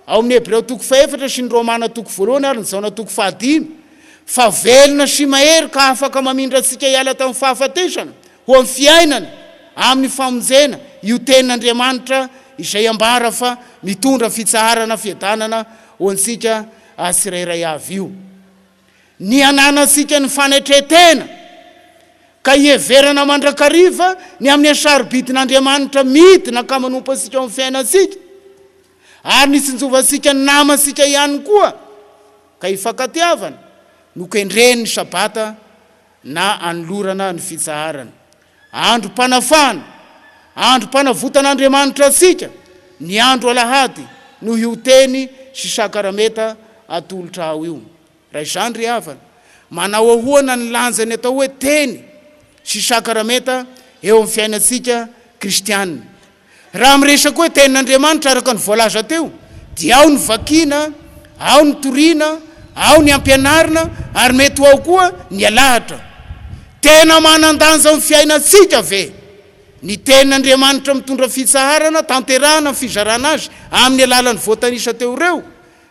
ao amin'ny Hebreo toko fahefatra sy ny Romana toko voalohany ary ny Jaona toko fahadimy fa velona sy mahery ka afaka mamindra antsika hiala tamin'ny fahafatesana ho amin'ny fiainana amin'ny famonjena io Tenin'Andriamanitra izay ambara fa mitondra fitsaharana fiadanana ho antsika tsirairay avy io. Ny hananantsika ny fanetren-tena ka hiheverana mandrakariva ny amin'ny hasarobidin'Andriamanitra midina ka manompo antsika ao amin'ny fiainantsika, ary ny hitsinjovantsika ny namantsika ihany koa ka hifankatiavana, no kendren'ny Sabata na anolorana ny fitsaharana. Androm-panafahana, androm-panavotan'Andriamanitra antsika ny andro alahady noho io teny sy sakarameta atolotra ao io. Raha izany ry havana, manao ahoana ny lanjan'ny atao hoe teny sy sakarameta eo amin'ny fiainantsika kristiana? Raha miresaka hoe Tenin'Andriamanitra araka ny voalaza teo dia ao ny vakiana, ao ny toriana, ao ny ampianarina ary mety ho ao koa ny alahatra. Tena manan-danja amin'ny fiainantsika ve ny Tenin'Andriamanitra mitondra fitsaharana tanterahana ny fizarana azy amin'ny alalan'ny voatanisa teo ireo?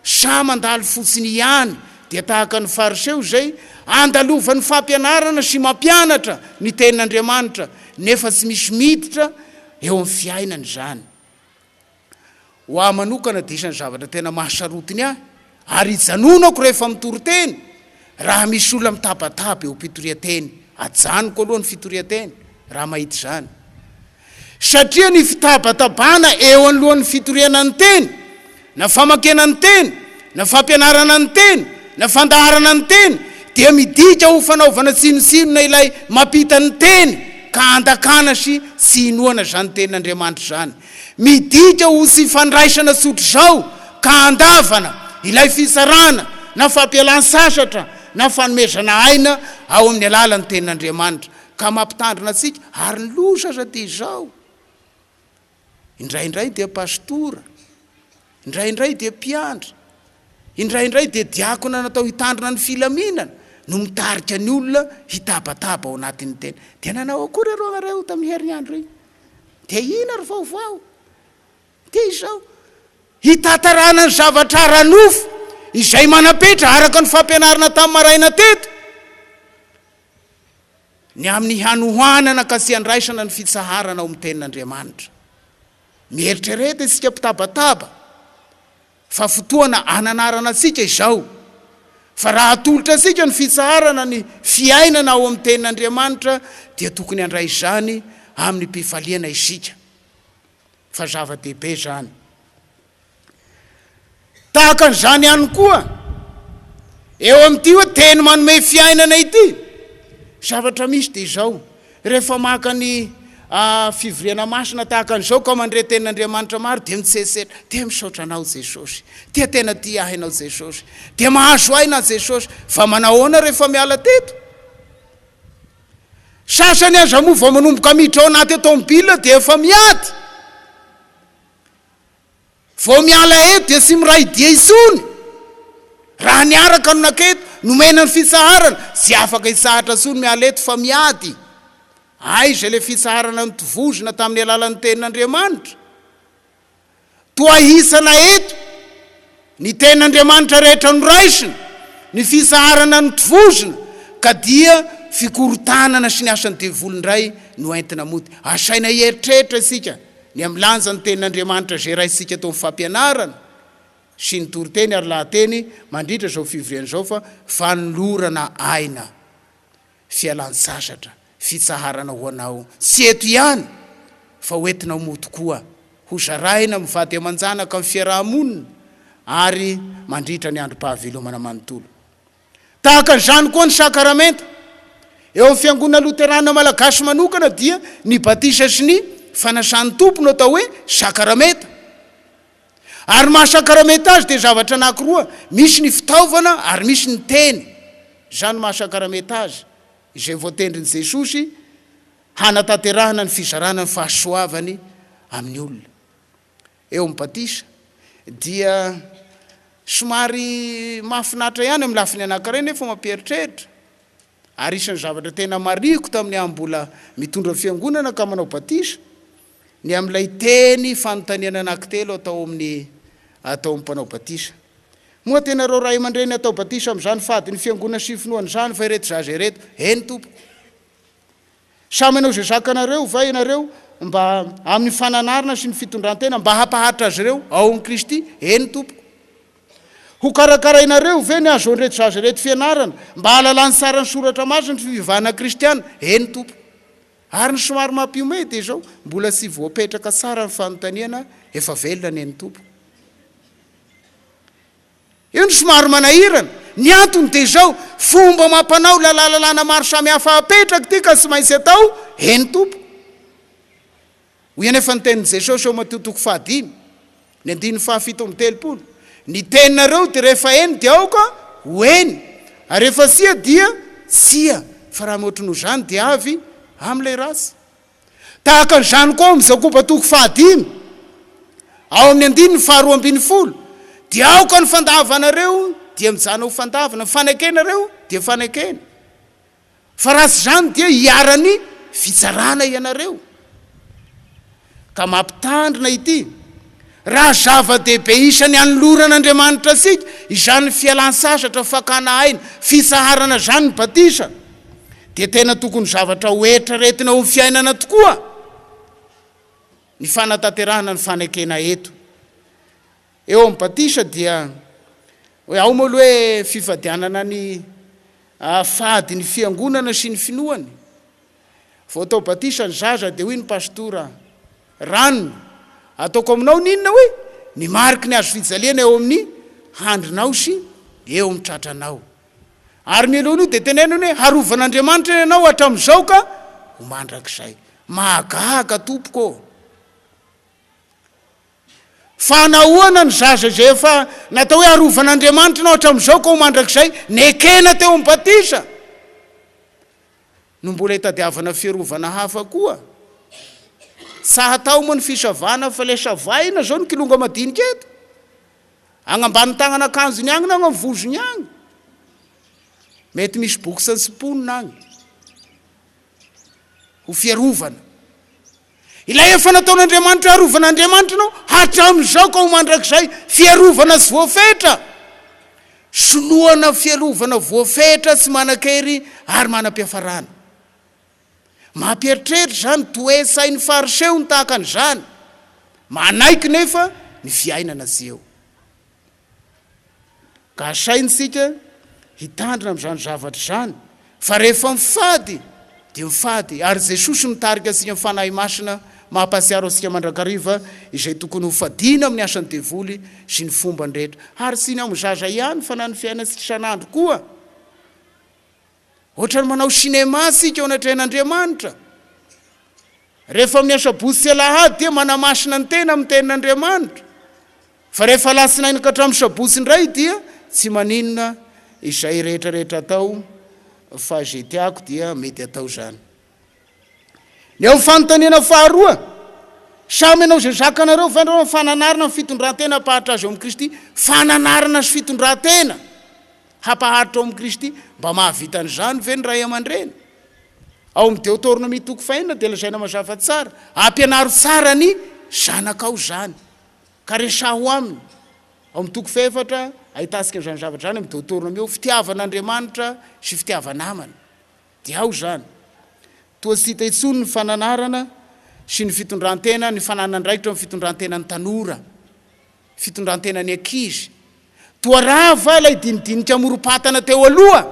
Sa mandalo fotsiny ihany dia tahaka ny Fariseo izay andalovan'ny fampianarana sy mampianatra ny Tenin'Andriamanitra nefa tsy misy miditra eo amin'ny fiainany izany? Ho ahy manokana dia isan'ny zavatra tena mahasarotiny ahy ary ijanonako rehefa mitory teny raha misy olona mitabataba eo am-pitorian-teny. Ajanoko aloha ny fitorian-teny raha mahita izany. Satria ny fitabatabana eo anoloan'ny fitoriana ny teny, na famakiana ny teny, na fampianarana ny teny, na fandaharana ny teny, dia midika ho fanaovana tsinontsinona ilay mampita ny teny, ka andakana sy tsy inoana izany tenin'Andriamanitra izany. Midika ho tsy fandraisana tsotr'izao ka andavana ilay fitsarana na fampialan-tsasatra na fanomezana aina ao amin'ny alalan'ny tenin'Andriamanitra. Ka mampitandrina antsika, ary ny loza aza dia izao, indraindray dia pastora, indraindray dia mpiandry, indraindray dia diakona natao hitandrina ny filaminana no mitarika ny olona hitabataba ao anatin'ny tena. Dia nanao akory areo nareo tamin'ny herinandro iny? Dia ina ry vaovao? Dia izao, hitantarana ny zavatra ara-nofo izay manam-petra araka ny fampianarana tamin'ny maraina teto, Ny amin'ny hanohanana ka tsy handraisana ny fitsaharana ao amin'ny Tenin'Andriamanitra. Mieritrereta isika mpitabataba fa fotoana ananarana antsika izao, fa raha atolotra antsika ny fitsaharana ny fiainana ao amin'ny Tenin'Andriamanitra dia tokony handray izany amin'ny mpifaliana isika, fa zava-dehibe izany. Tahaka an'izany ihany koa, eo amin'ity hoe teny manome fiainana ity, zavatra misy dia izao, rehefa maka ny fivoriana masina tahaka an'izao ka mandre tenin'Andriamanitra maro dia mitsetsetra, dia misaotra anao Jesosy, dia tena tia ahy ianao Jesosy, dia mahazo aina aho Jesosy, fa manahoana rehefa miala teto? Sasany aza moa vao manomboka miditra ao anaty automobile dia efa miady. Vao miala eto dia tsy miray dia intsony. Raha niaraka no naketo. Nomena ny fitsaharana, tsy afaka hitsahatra intsony miala eto fa miady. Aiza ilay fitsaharana notovozina tamin'ny alalan'ny Tenin'Andriamanitra? Toa ahisana eto ny Tenin'Andriamanitra rehetra noraisina, ny fitsaharana notovozina, ka dia fikorontanana sy ny asan'ny devoly indray no entina mody. Asaina hieritreritra isika ny amin'ny lanjan'ny Tenin'Andriamanitra izay raisintsika tao amin'ny fampianarana sy ny toriteny ary lahateny mandritra izao fivoriana izao fa fanolorana aina. fialan-tsasatra, fitsaharana ho anao, tsy eto ihany fa ho entinao mody koa, ho zaraina amin'ny vady aman-janaka amin'ny fiaraha-monina ary mandritra ny androm-pahavelomana manontolo. Tahaka an'izany koa ny sakaramenta. Eo amin'ny Fiangonana Loterana Malagasy manokana dia ny batisa sy ny fanasan'ny Tompo no atao hoe sakaramenta. Ary ny maha sakaramenta azy dia zavatra anankiroa, misy ny fitaovana ary misy ny teny. Izany maha sakaramenta azy, izay voatendrin'i Jesosy hanatanterahana ny fizarana ny fahasoavany amin'ny olona. Eo amin'ny batisa dia somary mahafinaritra ihany amin'ny lafiny anankiray nefa mampieritreritra. Ary isan'ny zavatra tena marihiko tamin'ny aho mbola mitondra fiangonana ka manao batisa, ny amin'ilay teny fanontaniana anankitelo atao amin'ny atao amin'ny mpanao batisa. Moa tena ireo ray aman-dreny atao batisa amin'izany fadin'ny fiangonana sy finoana izany va ireto zaza ireto? Eny tompoko. Samy hanao izay zakanareo va ianareo mba amin'ny fananarana sy ny fitondran-tena mba hampaharitra azy ireo ao amin'i Kristy? Eny tompoko. Hokarakarainareo ve ny hahazoan'ireto zaza ireto fianarana mba hahalalany tsara ny soratra masina sy fivavahana kristiana? Eny tompoko. Ary ny somary mampihomehy dia izao, mbola tsy voapetraka tsara ny fanontaniana, efa velona ny eny tompoko. Io no somary manahirana. Ny antony dia izao, fomba amam-panao, lalàlalàna maro samihafa apetraka ity ka tsy maintsy atao, eny tompoko. Hoy anefa ny tenin'i Jesosy ao Matio toko fahadimy, ny andininy fahafito amby telopolo, Ny teninareo dia rehefa eny dia aoka ho eny, ary rehefa tsia dia tsia, fa raha mihoatra noho izany dia avy amin'ilay ratsy. Tahaka an'izany koa ao amin'ny Jakoba toko fahadimy, ao amin'ny andininy faharoa ambin'ny folo, dia aoka ny fandavanareo dia mijanona ho fandavana, ny fanekenareo dia fanekena. Fa raha tsy izany dia hiharan'ny fitsarana ianareo. Ka mampitandrina ity, raha zava-dehibe isan'ny anoloran'Andriamanitra antsika izany fialan-tsasatra, fakana aina, fitsaharana izany ny batisa, dia tena tokony zavatra ho eritreretina eo amin'ny fiainana tokoa ny fanatanterahana ny fanekena eto. Eo amin'ny batisa dia hoe ao moa aloha hoe fifadianana ny fady ny fiangonana sy ny finoany. Vao atao batisa ny zaza dia hoy ny pastora, Ranona, ataoko aminao ny inona hoe? Ny mariky ny hazo fijaliana eo amin'ny handrinao sy eo amin'ny tratranao. Ary mialoha an'io dia teneniny hoe harovan'Andriamanitra ianao hatramin'izao ka ho mandrakizay. Mahagaga tompoko ô! Fa nahoana ny zaza izay efa natao hoe arovan'Andriamanitra ianao hatramin'izao ka ho mandrakizay, nekena teo amin'ny batisa, no mbola itadiavana fiarovana hafa koa? Tsa hatao moa ny fisavana fa ilay savaina izao ny kilonga madinika eto. Agny ambany tagnana akanjony agny na agny amin'ny vozony agny. Mety misy bokotra sy mponina agny. Ho fiarovana. Ilay efa nataon'Andriamanitra harovan'Andriamanitra ianao hatramin'izao ka ho mandrakizay, fiarovana tsy voafetra, soloana fiarovana voafetra tsy manan-kery ary manam-piafarana. Mampieritreritra izany toe-tsain'ny Fariseo ny tahaka an'izany, manaiky nefa ny fiainana tsy eo. Ka asaina isika hitandrina amin'izany zavatra izany, fa rehefa mifady dia mifady, ary Jesosy mitarika antsika amin'ny Fanahy Masina mampahatsiaro antsika mandrakariva izay tokony ho fadiana amin'ny asan'ny devoly sy ny fombany rehetra, ary tsy ny amin'ny zaza ihany fa na ny fiainantsika isan'andro koa. Ohatran'ny manao cinéma tsika eo anatrehan'Andriamanitra. Rehefa amin'ny asabotsy sy alahady dia manamasina ny tena amin'ny tenin'Andriamanitra. Fa rehefa alatsinainy ka hatramin'ny sabotsy indray dia tsy maninona izay rehetra rehetra atao fa izay tiako dia mety atao izany. Ny ao fanontaniana faharoa, samy hanao izay zakanareo va ianareo amin'ny fananarana ny fitondrantena hampahantra azy eo amin'i Kristy? Fananarana sy fitondrantena. Hampaharitra ao amin'i Kristy. Mba mahavita an'izany ve ny ray aman-dreny? Ao amin'ny Deoteronomia toko fahenina dia lazaina mazava tsara, Ampianaro tsara ny zanakao izany, ka resaho aminy. Ao amin'ny toko fahefatra, ahitantsika an'izany zavatra izany amin'ny Deoteronomia ao, fitiavan'Andriamanitra sy fitiava-namana. Dia ao izany. Toa tsy hita intsony ny fananarana sy ny fitondran-tena, ny fananana andraikitra amin'ny fitondran-tenan'ny tanora. Fitondran-tenan'ny ankizy. Toa rava ilay dinidinika amorom-patana teo aloha,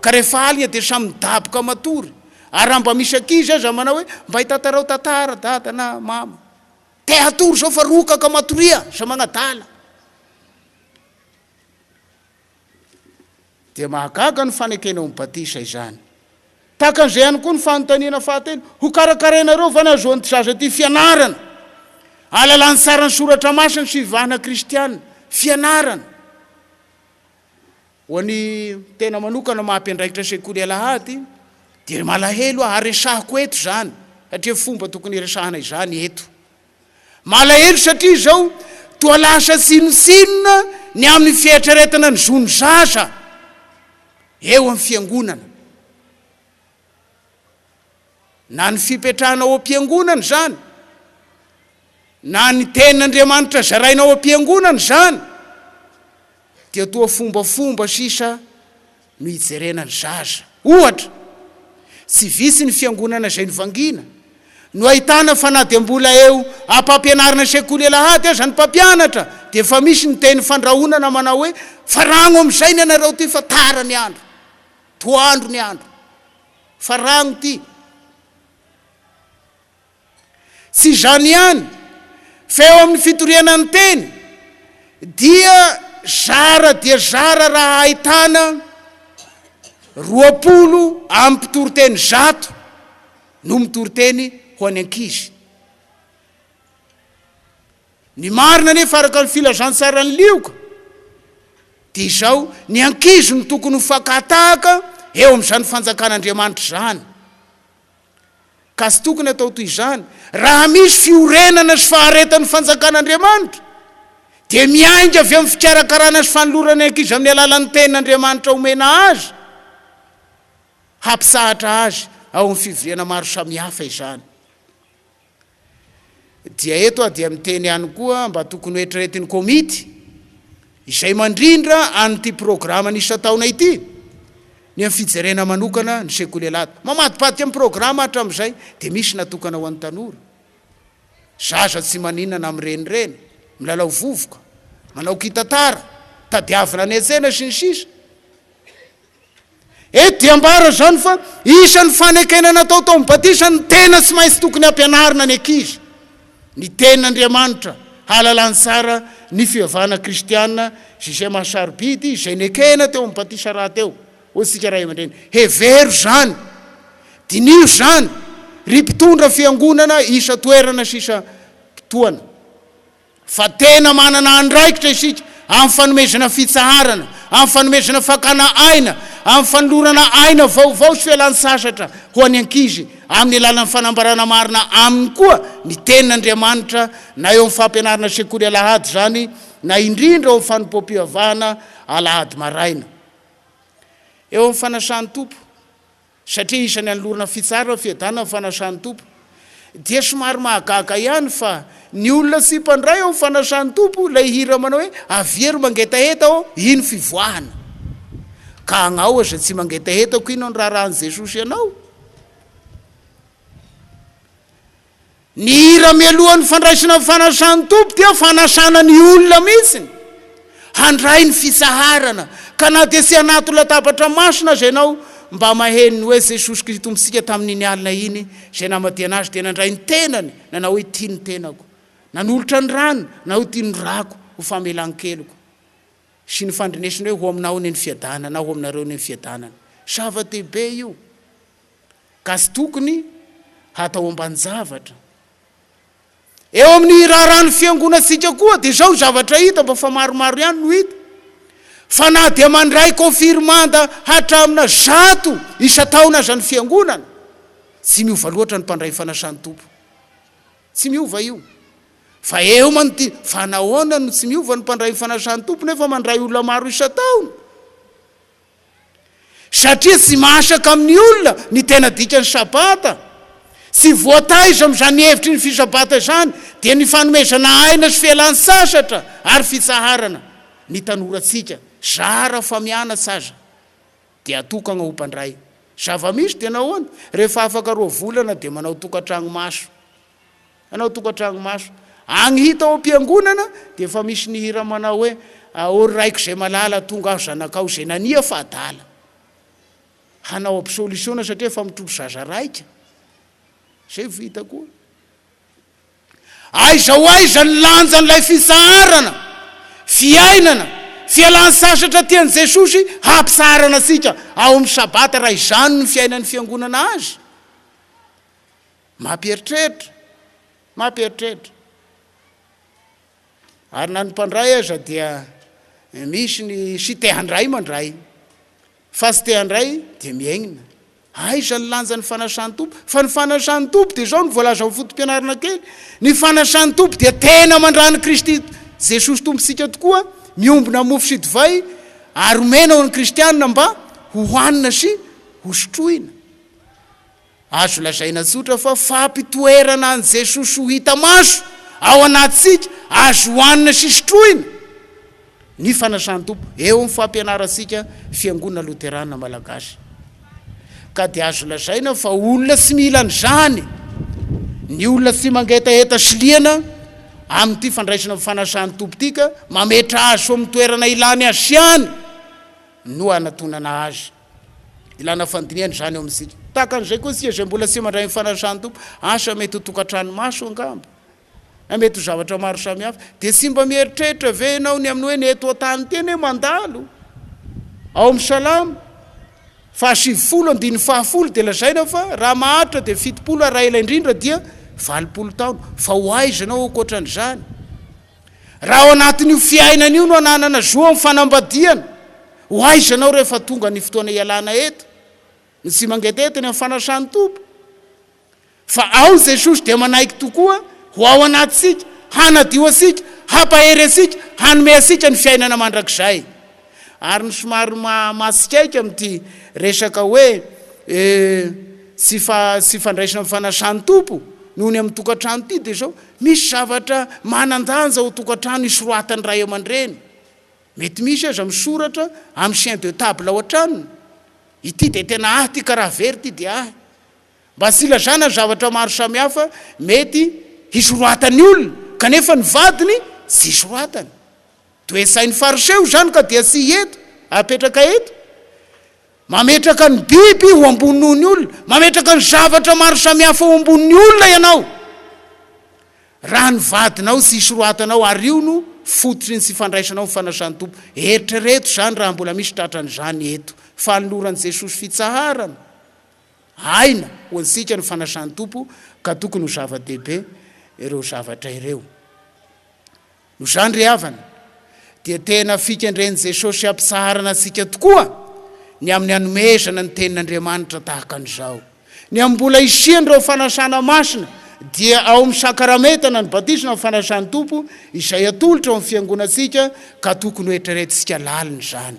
ka rehefa alina dia samy midaboka matory. Ary raha mba misy ankizy aza manao hoe, mba hitantarao tantara dada na mama. Te hatory izao fa rokaka matoria, sa manadala. Dia mahagaga ny fanekena ho batisa izany. Tahaka an'izay ihany koa ny fanontaniana fahatelo, Hokarakarainareo va ny hahazoan'ity zaza ity fianarana? Ahalalany tsara ny soratra masina sy fivavahana kristiana. Fianarana. Ho an'ny tena manokana maha mpiandraikitra sekoly alahady dia malahelo aho ary resahiko eto izany satria fomba tokony hiresahana izany eto. Malahelo satria izao toa lasa tsinontsinona ny amin'ny fieritreretana ny zon'ny zaza eo amin'ny fiangonana. Na ny fipetrahana ao am-piangonana izany, na ny tenin'Andriamanitra zaraina ao am-piangonana izany, dia toa fombafomba sisa no hijerena ny zaza. Ohatra, tsy vitsy ny fiangonana izay novangiana, no ahitana fa na dia mbola eo am-pampianarana sekoly alahady aza ny mpampianatra dia efa misy ny teny fandrahonana manao hoe, faragno amin'izay ny anareo ity fa tara ny andro, toandro ny andro, faragno ity. Tsy izany ihany, fa eo amin'ny fitoriana ny teny dia zara dia zara raha ahitana 20 amin'ny mpitory teny 100 no mitory teny ho an'ny ankizy. Ny marina anefa araka ny filazantsaran'i Lioka dia izao, ny ankizy no tokony ho fakan-tahaka eo amin'izany fanjakan'Andriamanitra izany. Ka tsy tokony atao toy izany. Raha misy fiorenana sy faharetan'ny fanjakan'Andriamanitra, dia miainga avy amin'ny fikarakarana sy fanolorana ny ankizy amin'ny alalan'ny tenin'Andriamanitra omena azy, hampitsahatra azy ao amin'ny fivoriana maro samihafa izany. Dia eto aho dia miteny ihany koa mba tokony ho eritreretin'ny komity izay mandrindra an'ity programany isan-taona ity ny amin'ny fijerena manokana ny sekoly alahady. Mamadibadika ny programa hatramin'izay dia misy natokana ho an'ny tanora. Zaza tsy maninona na mirenireny, milalao vovoka, manao kitatara, tadiavina any an-tsena sy ny sisa. Eto dia ambara izany fa isan'ny fanekena natao tao amin'ny batisa ny tena tsy maintsy tokony hampianarina ny ankizy ny tenin'Andriamanitra hahalalany tsara ny fivavahana kristiana sy izay maha sarobidy izay nekena teo amin'ny batisa rahateo. Hoy isika ray aman-dreny, hevero izany, diniho izany, ry mpitondra fiangonana isan-toerana sy isam-potoana. Fa tena manana andraikitra isika amin'ny fanomezana fitsaharana, amin'ny fanomezana fakana aina, amin'ny fanolorana aina vaovao sy fialan-tsasatra ho an'ny ankizy, amin'ny alalan'ny fanambarana marina aminy koa ny Tenin'Andriamanitra, na eo amin'ny fampianarana sekoly alahady izany, na indrindra eo amin'ny fanompoam-pivavahana alahady maraina. Eo amin'ny fanasan'ny Tompo. Satria isan'ny anolorana fitsarana, fiadanana ny fanasan'ny Tompo. Dia somary mahagaga ihany fa ny olona tsy mpandray ao fanasan'ny Tompo ilay hira manao hoe avia ry mangetaheta ô, iny fivoahana. Ka agnao aza tsy mangetaheta ko inona ny raharahan'i Jesosy anao? Ny hira mialohan'ny fandraisana ny fanasan'ny Tompo dia fanasana ny olona mihitsy handray ny fitsaharana, ka na dia tsy anaty latabatra masina aza ianao, mba maheno ny hoe Jesosy Kristy Tompontsika tamin'iny alina iny izay namadihana Azy dia nandray ny tenany, nanao hoe ity ny tenako, nanolotra ny rany, nanao hoe ity ny rako ho famelan-keloka, sy ny fandrenesana hoe ho aminao anie ny fiadanana, ho aminareo anie ny fiadanana. Zava-dehibe io. Ka tsy tokony hatao ambanin-javatra. Eo amin'ny raharahan'ny fiangonantsika koa dia izao ny zavatra hita, mba fa maromaro ihany no hita, fa na dia mandray kônfirmanda hatramina 100 isan-taona aza ny fiangonana, tsy miova loatra ny mpandray fanasan'ny Tompo. Tsy miova io. Fa eo manodidina, fa nahoana no tsy miova ny mpandray fanasan'ny Tompo nefa mandray olona maro isan-taona? Satria tsy masaka amin'ny olona ny tena dikan'ny Sabata. Tsy voataiza amin'izany hevitry ny fisabata izany, dia ny fanomezana aina sy fialan-tsasatra ary fitsaharana ny tanorantsika, zara fa mianatra aza dia atokagna ho mpandray. Zava-misy dia nahoana? Rehefa afaka roa volana dia manao tokantragno maso. Hanao tokantragno maso. Agny hita ao am-piangonana dia efa misy ny hira manao hoe, Ô ry Raiko izay malala, tonga aho zanakao izay nania fa adala. Hanao absolution satria efa mitrotro zaza raika. Izay vao hita koa. Aiza ho aiza ny lanjan'ilay fitsaharana, fiainana, fialan-tsasatra tian'i Jesosy hampitsaharana antsika ao amin'ny Sabata raha izany no fiainan'ny fiangonana azy? Mampieritreritra, mampieritreritra. Ary na ny mpandray aza dia misy ny sy te handray mandray, fa tsy te handray dia miaigna. Aiza ny lanjan'ny fanasan'ny Tompo? Fa ny fanasan'ny Tompo dia izao no voalaza amin'ny foto-pianarana kely, ny fanasan'ny Tompo dia tena mandran'i Kristy Jesosy Tompontsika tokoa, miombona mofo sy divay ary omena ho an'ny kristiana mba hohanina sy hosotroina. Azo lazaina tsotra fa fampitoerana an'i Jesosy ho hita maso ao anatintsika, azo hohanina sy sotroina, ny fanasan'ny Tompo eo amin'ny fampianarantsika Fiangonana Loterana Malagasy. Ka dia azo lazaina fa olona tsy mila an'izany ny olona tsy mangetaheta sy liana amin'ity fandraisana ny fanasan'ny Tompo ity ka mametra azy ho amin'ny toerana ilany azy ihany no anatonana azy. Ilana fandinihana izany eo amintsika. Tahaka an'izay koa isika izay mbola tsy mandray ny fanasan'ny Tompo. Asa mety ho tokantrano maso angamba, na mety ho zavatra maro samihafa. Dia tsy mba mieritreritra ve ianao ny amin'ny hoe ny eto an-tany ity anie mandalo? Ao amin'ny Salamo faha-90 andininy fahafolo dia lazaina fa raha maharitra dia 70 ary raha ela indrindra dia 80 taona. Fa ho aiza ianao ankoatran'izany? Raha ao anatin'io fiainana io no ananana zo amin'ny fanambadiana, ho aiza ianao rehefa tonga ny fotoana hialana eto? Ny tsy mangetaheta ny amin'ny fanasan'ny Tompo. Fa ao Jesosy dia manaiky tokoa ho ao anatintsika, hanadio antsika, hampahery antsika, hanome antsika ny fiainana mandrakizay. Ary ny somary mahatsikaiky amin'ity resaka hoe tsy tsy fandraisana ny fanasan'ny Tompo noho ny amin'ny tokantrano ity dia izao, misy zavatra manan-danja ao tokantrano isoroatan'ny ray aman-dreny. Mety misy aza misoratra amin'ny chien de table ao an-tranony, ity dia tena ahy ity ka raha very ity dia ahy. Mba tsy ilazana ny zavatra maro samihafa mety hisoroatan'ny olona kanefa ny vadiny tsy isoratany. Toe-tsain'ny Fariseo izany ka dia tsy eto, apetraka eto. Mametraka ny biby ho ambony noho ny olona, mametraka ny zavatra maro samihafa ho ambonin'ny olona ianao. Raha ny vadinao tsy isoroatanao ary io no fototry ny tsy fandraisanao ny fanasan'ny Tompo. Eritrereto izany raha mbola misy tratran'izany eto. Fanoloran'i Jesosy fitsaharana, aina ho antsika ny fanasan'ny Tompo ka tokony ho zava-dehibe ireo zavatra ireo. Noho izany ry havana, dia tena fikendren'i Jesosy hampitsaharana antsika tokoa ny amin'ny hanomezana ny Tenin'Andriamanitra tahaka an'izao. Ny amin'ny mbola hisian'ireo fanasana masina dia ao amin'ny sakaramenta na ny batisa na ny fanasan'ny Tompo izay atolotra ao amin'ny fiangonantsika ka tokony hoeritreretintsika lalina izany.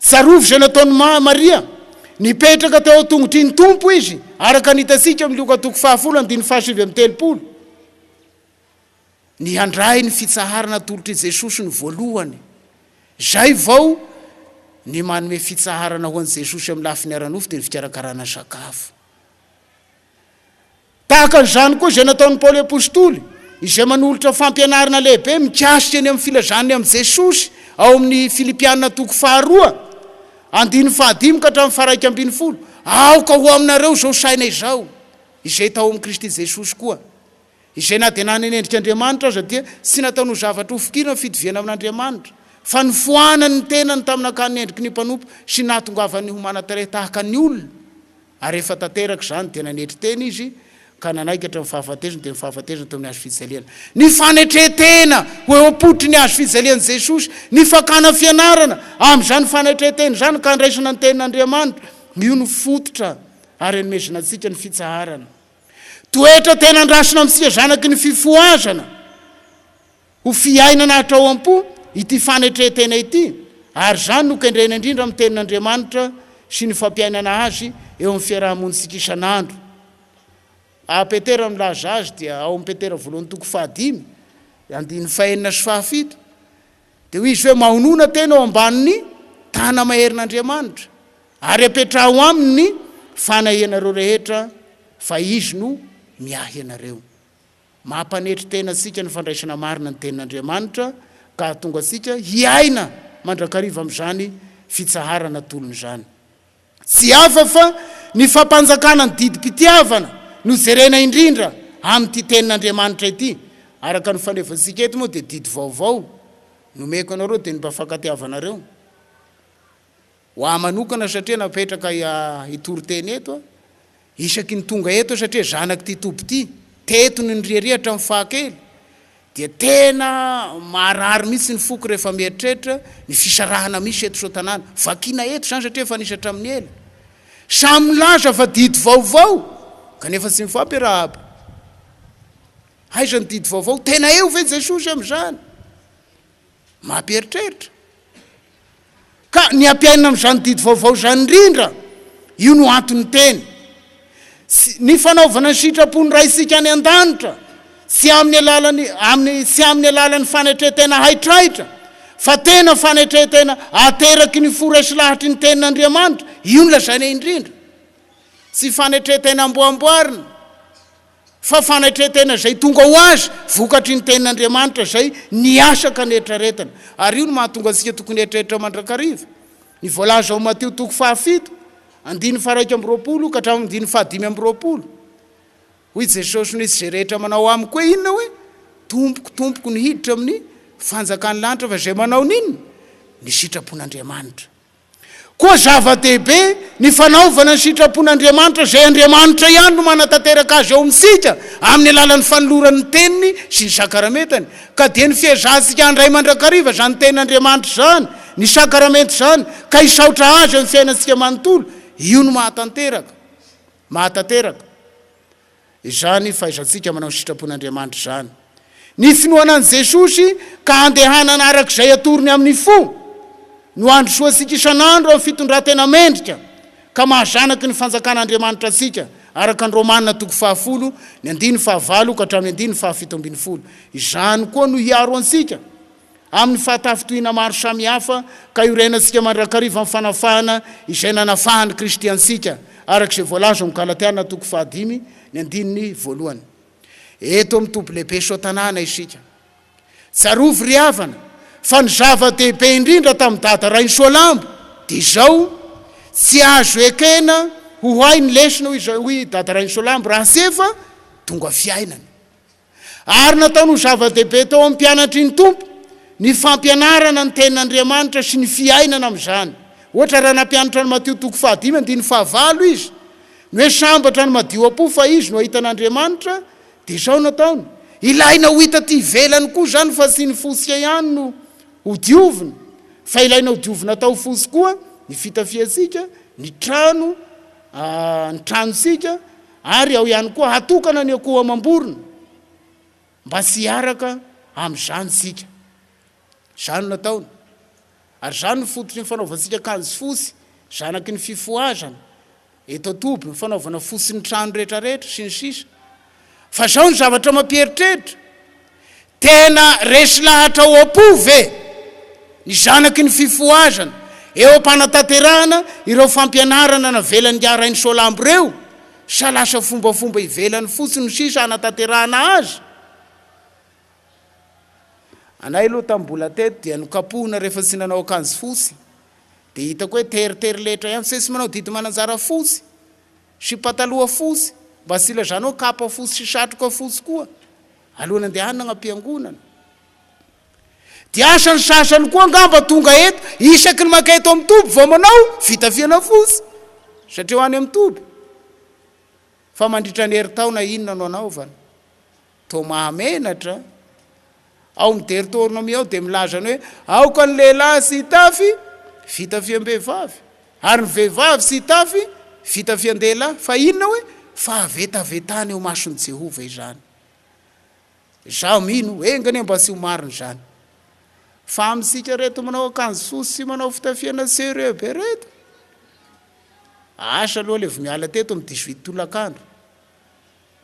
Tsarovy izay nataon'i Maria, nipetraka teo an-tongotry ny Tompo izy, araka ny hitantsika amin'ny Lioka toko fahafolo andininy faha-39. Ny handray ny fitsaharana atolotr'i Jesosy no voalohany, izay vao ny manome fitsaharana ho an'i Jesosy amin'ny lafiny ara-nofo dia ny fikarakarana sakafo. Tahaka an'izany koa izay nataon'i Paoly Apostoly, izay manolotra fampianarana lehibe mikasika ny amin'ny filazany amin'i Jesosy ao amin'ny Filipiana toko faharoa, andininy fahadimy ka hatramin'ny faha-11, Aoka ho aminareo izao saina izao, izay tao amin'i Kristy Jesosy koa. Izay na dia nanana endrik'Andriamanitra aza dia tsy nataony ho zavatra hofikirina ny fitoviana amin'Andriamanitra, fa nofoanany ny tenany tamin'ny nakany ny endriky ny mpanompo sy nahatongavany ho manan-tarehy tahaka ny olona. Ary rehefa tanteraka izany dia nanetry tena izy ka nanaiky hatramin'ny fahafatesana, dia ny fahafatesana teo amin'ny hazo fijaliana. Ny fanetren-tena ho eo am-pototry ny hazo fijalian'i Jesosy, ny fakana fianarana amin'izany fanetren-tena izany ka handraisana ny tenin'Andriamanitra, io no fototra ary anomezana antsika ny fitsaharana. Toetra tena andrasana amintsika zanaky ny fifohazana ho fiainana hatrao am-po ity fanetren-tena ity, ary izany no kendrena indrindra amin'ny Tenin'Andriamanitra. sy ny fampiainana azy eo amin'ny fiaraha-monintsika isan'andro. A Petera milaza azy dia ao amin'ny Petera voalohany toko fahadimy, andininy fahenina sy fahafito, dia hoy izy hoe, Mahonona tena ao ambanin'ny tana-maherin'Andriamanitra, ary apetraho aminy ny fanahianareo rehetra, fa Izy no miahy anareo. Mampanetry tena antsika ny fandraisana marina ny Tenin'Andriamanitra, ka hahatonga antsika hiaina mandrakariva amin'izany fitsaharana atolony izany. Tsy hafa fa ny fampanjakana ny didim-pitiavana no jerena indrindra amin'ity Tenin'Andriamanitra ity. Araka ny fanevantsika eto moa dia didy vaovao nomeko anareo dia ny mba fankatiavanareo. Ho ahy manokana satria napetraka hitory teny eto aho, isaky ny tonga eto aho satria zanak'ity toby ity, teto no niriaria hatramin'ny fahakely, dia tena marary mihitsy ny foko rehefa mieritreritra ny fisarahana misy eto Soatanàna. Vakiana eto izany satria efa nisy hatramin'ny ela. Samy milaza fa didy vaovao kanefa tsy mifampiarahaba. Aiza ny didy vaovao? Tena eo ve Jesosy amin'izany? Mampieritreritra. Ka ny hampiainana amin'izany didy vaovao izany indrindra, io no anton'ny teny. Tsy, ny fanaovana ny sitrapon'ny Raintsika any an-danitra, tsy amin'ny alalan'ny, amin'ny, tsy amin'ny alalan'ny fanetren-tena haitraitra, fa tena fanetren-tena ateraky ny fo resy lahatry ny Tenin'Andriamanitra, io no lazaina indrindra. Tsy fanetren-tena amboamboarina. Fa fanetren-tena izay tonga ho azy vokatry ny Tenin'Andriamanitra izay niasa ka neritreretina. Ary io no mahatonga antsika tokony hieritreritra mandrakariva. Ny voalaza ao Matio toko fahafito, andininy faha-21 ka hatramin'ny andininy faha-25. Hoy Jesosy hoe, Tsy izay rehetra manao amiko hoe inona hoe, Tompoko, Tompoko no hiditra amin'ny fanjakan'ny lanitra fa izay manao ny inona? Ny sitrapon'Andriamanitra. Koa zava-dehibe ny fanaovana ny sitrapon'Andriamanitra izay Andriamanitra ihany no manatanteraka azy ao amintsika amin'ny alalan'ny fanolorany ny Teniny sy ny Sakaramentany. Ka dia ny fiezahantsika handray mandrakariva izany Tenin'Andriamanitra izany, ny Sakaramenta izany, ka hisaotra Azy amin'ny fiainantsika manontolo, io no mahatanteraka, mahatanteraka. Izany fahaizantsika manao ny sitrapon'Andriamanitra izany. Ny finoana an'i Jesosy ka andehanana araka izay atorony amin'ny fo no androsoantsika isan'andro amin'ny fitondran-tena mendrika ka maha zanaky ny fanjakan'Andriamanitra antsika, araka ny Romana toko fahafolo, ny andininy fahavalo ka hatramin'ny andininy fahafito ambinifolo. Izany koa no hiaro antsika. Amin'ny fahatafintohina maro samihafa ka iorenantsika mandrakariva amin'ny fanafahana izay nanafahan'i Kristy antsika, araka izay voalaza ao amin'ny Galatiana toko fahadimy, ny andininy voalohany. Eto amin'ny toby lehibe Soatanàna isika. Tsarovy ry havana fa ny zava-dehibe indrindra tamin'i Dada Rainisoalambo dia izao, tsy azo ekena ho hay ny lesona hoy Dada Rainisoalambo raha tsy efa tonga fiainana. Ary nataony ho zava-dehibe tao amin'ny mpianatry ny Tompo ny fampianarana ny Tenin'Andriamanitra sy ny fiainana amin'izany. Ohatra, raha nampianatra an'i Matio toko fahadimy andininy fahavalo izy, ny hoe sambatra ny madio am-po fa izy no hahita an'Andriamanitra, dia izao no nataony, Ilaina ho hita aty ivelany koa izany fa tsy ny fontsika ihany no hodiovina, fa ilaina hodiovina atao fotsy koa ny fitafiantsika, ny trano, ny tranontsika, Ary ao ihany koa hatokana ny akoho amam-borona mba tsy hiaraka amin'izany isika. Izany no nataony. Ary izany no fototry ny fanaovantsika akanjo fotsy, zanaky ny fifohazana, eto an-toby, ny fanaovana fotsy ny trano rehetrarehetra, sy ny sisa. Fa izao ny zavatra mampieritreritra, Tena resy lahatra ao am-po ve ny zanaky ny fifohazana eo am-panatanterahana ireo fampianarana navelan'ingahy Rainisoalambo ireo sa lasa fombafomba ivelany fotsiny no sisa hanatanterahana azy? Anay aloha tamin'ny mbola teto dia nokapohina rehefa tsy nanao akanjo fotsy dia hitako hoe teritery letra ihany, tsy maintsy manao didy mananjara fotsy sy pataloha fotsy mba tsy ilazana hoe kapa fotsy sy satroka fotsy koa. Alohan'ny andehanana am-piangonana. Dia asa ny sasany koa angamba tonga eto, isaky ny maka eto amin'ny toby vao manao fitafiana fotsy, satria ho any amin'ny toby. Fa mandritra ny herintaona inona no anaovana? Toa mahamenatra. Ao amin'ny Deuteronomia ao dia milaza ny hoe aoka ny lehilahy tsy hitafy fitafiam-behivavy, ary ny vehivavy tsy hitafy fitafian-dehilahy. Fa inona hoe fahavetavetana eo imason'i Jehovah izany? Izaho mino, enga anie mba tsy ho marina izany. Fa amintsika reto manao akanjo fotsy sy manao fitafiana sérieux be reto. Asa aloha le vao miala teto amin'ny 18 tolakandro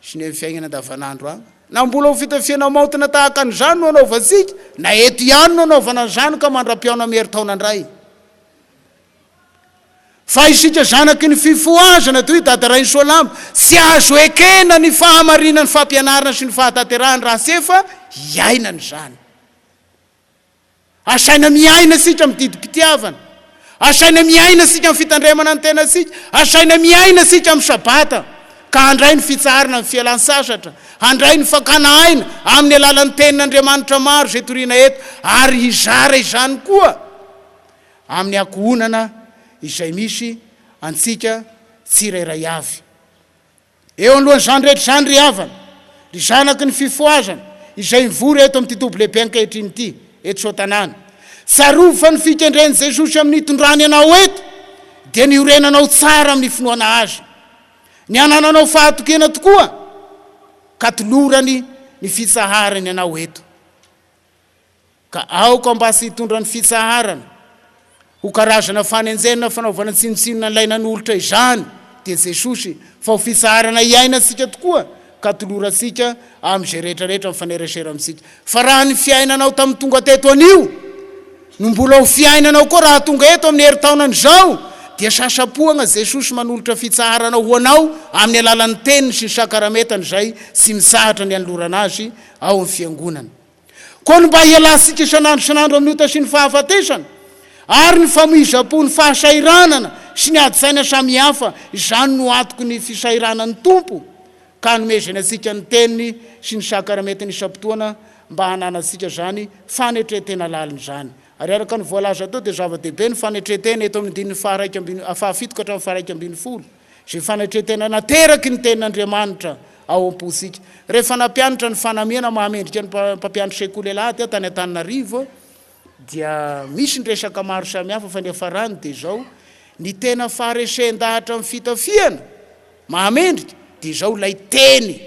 sy ny amin'ny fiainana andavanandro agny. Na mbola ho fitafiana maotina tahaka an'izany no anaovantsika, na eto ihany no anaovana an'izany ka mandra-pihaona amin'ny herintaona indray. Fa isika zanaky ny fifohazana toy i Dada Rainisoalambo, tsy azo ekena ny fahamarinan'ny fampianarana sy ny fahatanterahany raha tsy efa iainana izany. Asaina miaina isika amin'ny didim-pitiavana. Asaina miaina isika amin'ny fitandremana ny tenantsika. Asaina miaina isika amin'ny Sabata, ka handray ny fitsaharana amin'ny fialan-tsasatra, handray ny fakana aina amin'ny alalan'ny Tenin'Andriamanitra maro izay torina eto, ary hizara izany koa amin'ny ankohonana izay misy antsika tsirairay avy. Eo anoloan'izany rehetra izany, ry havana, ry zanaky ny fifohazana, izay mivory eto amin'ity toby lehibe ankehitriny ity, eto Soatanàna, tsarovy fa ny fikendren'i Jesosy amin'ny nitondrany anao eto dia ny hiorenanao tsara amin'ny finoana Azy, ny hanananao fahatokiana tokoa ka tolorany ny fitsaharany anao eto. Ka aoka mba tsy hitondra ny fitsaharana ho karazana fanenjehana na fanaovana tsinontsinona an'ilay nanolotra izany, dia Jesosy, fa ho fitsaharana iainantsika tokoa ka tolorantsika amin'izay rehetra rehetra mifanerasera amintsika. Fa raha ny fiainanao tamin'ny tonga teto anio no mbola ho fiainanao koa raha tonga eto amin'ny herintaonana izao, dia sasapoagna Jesosy manolotra fitsaharana ho anao amin'ny alalan'ny teniny sy ny sakaramentany izay tsy mitsahatra ny anolorana azy ao amin'ny fiangonana. Koa ny mba hialantsika isan'andro isan'andro amin'ny ota sy ny fahafatesana, ary ny famoizam-po, ny fahasahiranana sy ny ady-tsaina samihafa, izany no antoky ny fisahiranan'ny Tompo, ka hanomezany antsika ny Teniny sy ny Sakramentiny isam-potoana mba hananantsika izany fanetren-tena lalina izany. Ary araka ny voalaza teo dia zava-dehibe ny fanetren-tena eto amin'ny andininy faha-iraika ambin'ny, fahafito ka hatramin'ny faha-11. Izay fanetren-tena nateraky ny Tenin'Andriamanitra ao am-pontsika. Rehefa nampianatra ny fanamiana mahamendrika ny mpampianatra sekoly alahady aho tany Antananarivo dia misy ny resaka maro samihafa fa ny hafarany dia izao, ny tena faharesen-dahatra amin'ny fitafiana mahamendrika dia izao ilay teny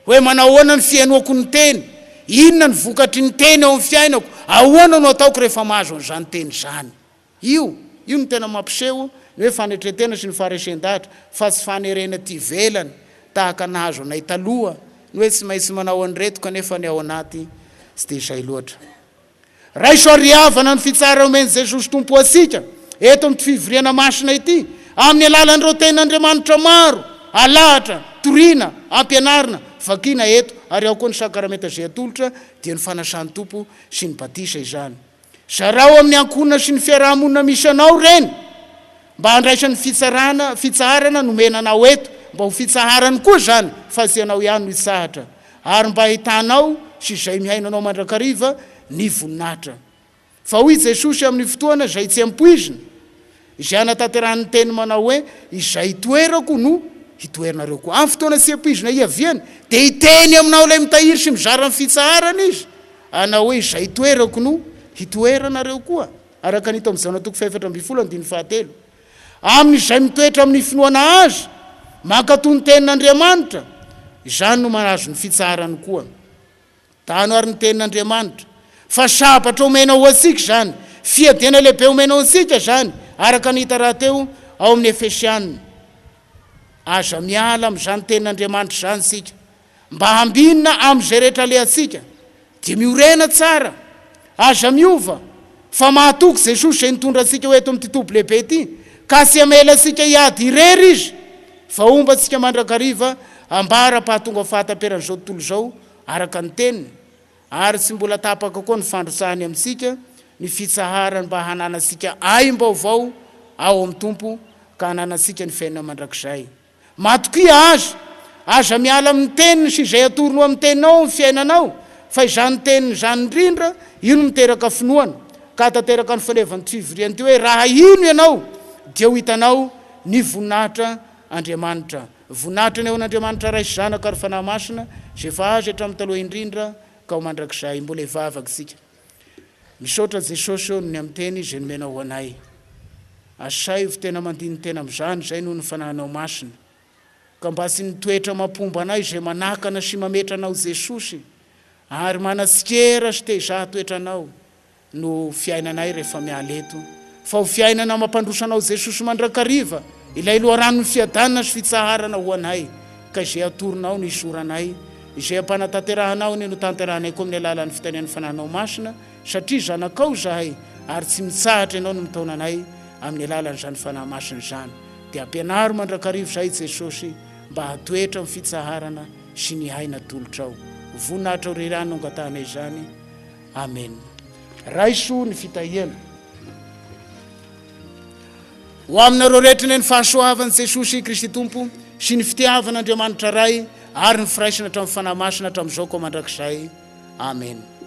hoe manao ahoana ny fihainoako ny teny, inona ny vokatry ny teny ao amin'ny fiainako, ahoana no ataoko rehefa mahazo an'izany teny izany. Io, io no tena mampiseho ny hoe fanetren-tena sy ny faharesen-dahatra fa tsy fanerena aty ivelany tahaka ny nahazo anay taloha, ny hoe tsy maintsy manao an'ireto kanefa ny ao anaty tsy dia izay loatra. Raiso ary havana ny fitsarana omen'i Jesosy Tompo antsika eto amin'ity fivoriana masina ity amin'ny alalan'ireo tenin'Andriamanitra maro alahatra, torina, ampianarina, vakiana eto ary ao koa ny sakramenta izay atolotra dia ny fanasan'ny Tompo sy ny batisa izany. Zarao amin'ny ankohonana sy ny fiaraha-monina misy anao ireny mba handraisany fitsarana, fitsaharana nomena anao eto, mba ho fitsaharany koa izany fa tsy ianao ihany no hitsahatra, ary mba hahitanao sy izay mihaino anao mandrakariva ny voninahitra. Fa hoy Jesosy amin'ny fotoana izay tsy ampoizina, Izay hanatanterahany ny teny manao hoe, Izay itoerako no hitoeranareo koa. Amin'ny fotoana tsy ampoizina hiaviany, dia hiteny aminao ilay mitahiry sy mizara ny fitsaharana izy, hanao hoe, Izay itoerako no hitoeranareo koa. Araka ny hita ao amin'ny Jaona toko faha-14 andininy fahatelo. Amin'izay mitoetra amin'ny finoana Azy, mankatò ny tenin'Andriamanitra, izany no mahazo ny fitsaharany koa. Tano ary ny tenin'Andriamanitra, fa sabatra omena ho antsika izany, fiadiana lehibe omena ho antsika izany, araka ny hita rahateo ao amin'ny Efesiana. Aza miala amin'izany tenin'Andriamanitra izany isika, mba hambinina amin'izay rehetra alehantsika, dia miorena tsara, aza miova, fa mahatoky Jesosy izay nitondra antsika ho eto amin'ity toby lehibe ity, ka tsy hamela antsika hiady irery Izy, fa homba antsika mandrakariva ambara-pahatonga fahataperan'izao tontolo izao, araka ny teniny, ary tsy mbola tapaka koa ny fandrotsahany amintsika ny fitsaharany mba hananantsika aim-baovao ao amin'ny Tompo ka hananantsika ny fiainana mandrakizay. Matokia Azy, aza miala amin'ny teniny sy izay atorony ho amin'ny teninao amin'ny fiainanao, fa izany teniny izany indrindra io no miteraka finoana, ka hahatanteraka ny fanevan'ity fivoriana ity hoe raha hino ianao dia ho hitanao ny voninahitra Andriamanitra. Voninahitra ny ao an'Andriamanitra Ray sy Zanaka ary Fanahy Masina, izay efa azy hatramin'ny taloha indrindra ka ho mandrakizay. Mbola hivavaka isika. Misaotra Jesosy ô noho ny amin'ny teny izay nomenao ho anay. Asaivo tena mandini-tena amin'izany izay noho ny Fanahinao Masina. Ka mba tsy ny toetra mampomba anay izay manakana sy mametra Anao Jesosy ary manatsikera sy te hizaha toetra Anao no fiainanay rehefa miala eto, fa ho fiainana mampandroso Anao Jesosy mandrakariva. Ilay loharanon'ny fiadanana sy fitsaharana ho anay, ka izay atoronao no isoranay, izay ampanatanterahanao anie no tanterahanay koa amin'ny alalan'ny fitarihan'ny Fanahinao Masina, satria zanakao izahay ary tsy mitsahatra Ianao no mitaona anay amin'ny alalan'izany Fanahy Masina izany. Dia ampianaro mandrakariva izahay Jesosy mba hatoetra amin'ny fitsaharana sy ny aina atolotrao. Voninahitra ho irery ihany no angatahanay izany. Amena. Raiso ny fitahiana. Ho aminareo rehetra anie ny fahasoavan'i Jesosy Kristy Tompo sy ny fitiavan'Andriamanitra Ray ary ny firaisana hatramin'ny Fanahy Masina hatramin'izao koa mandrakizay. Amena.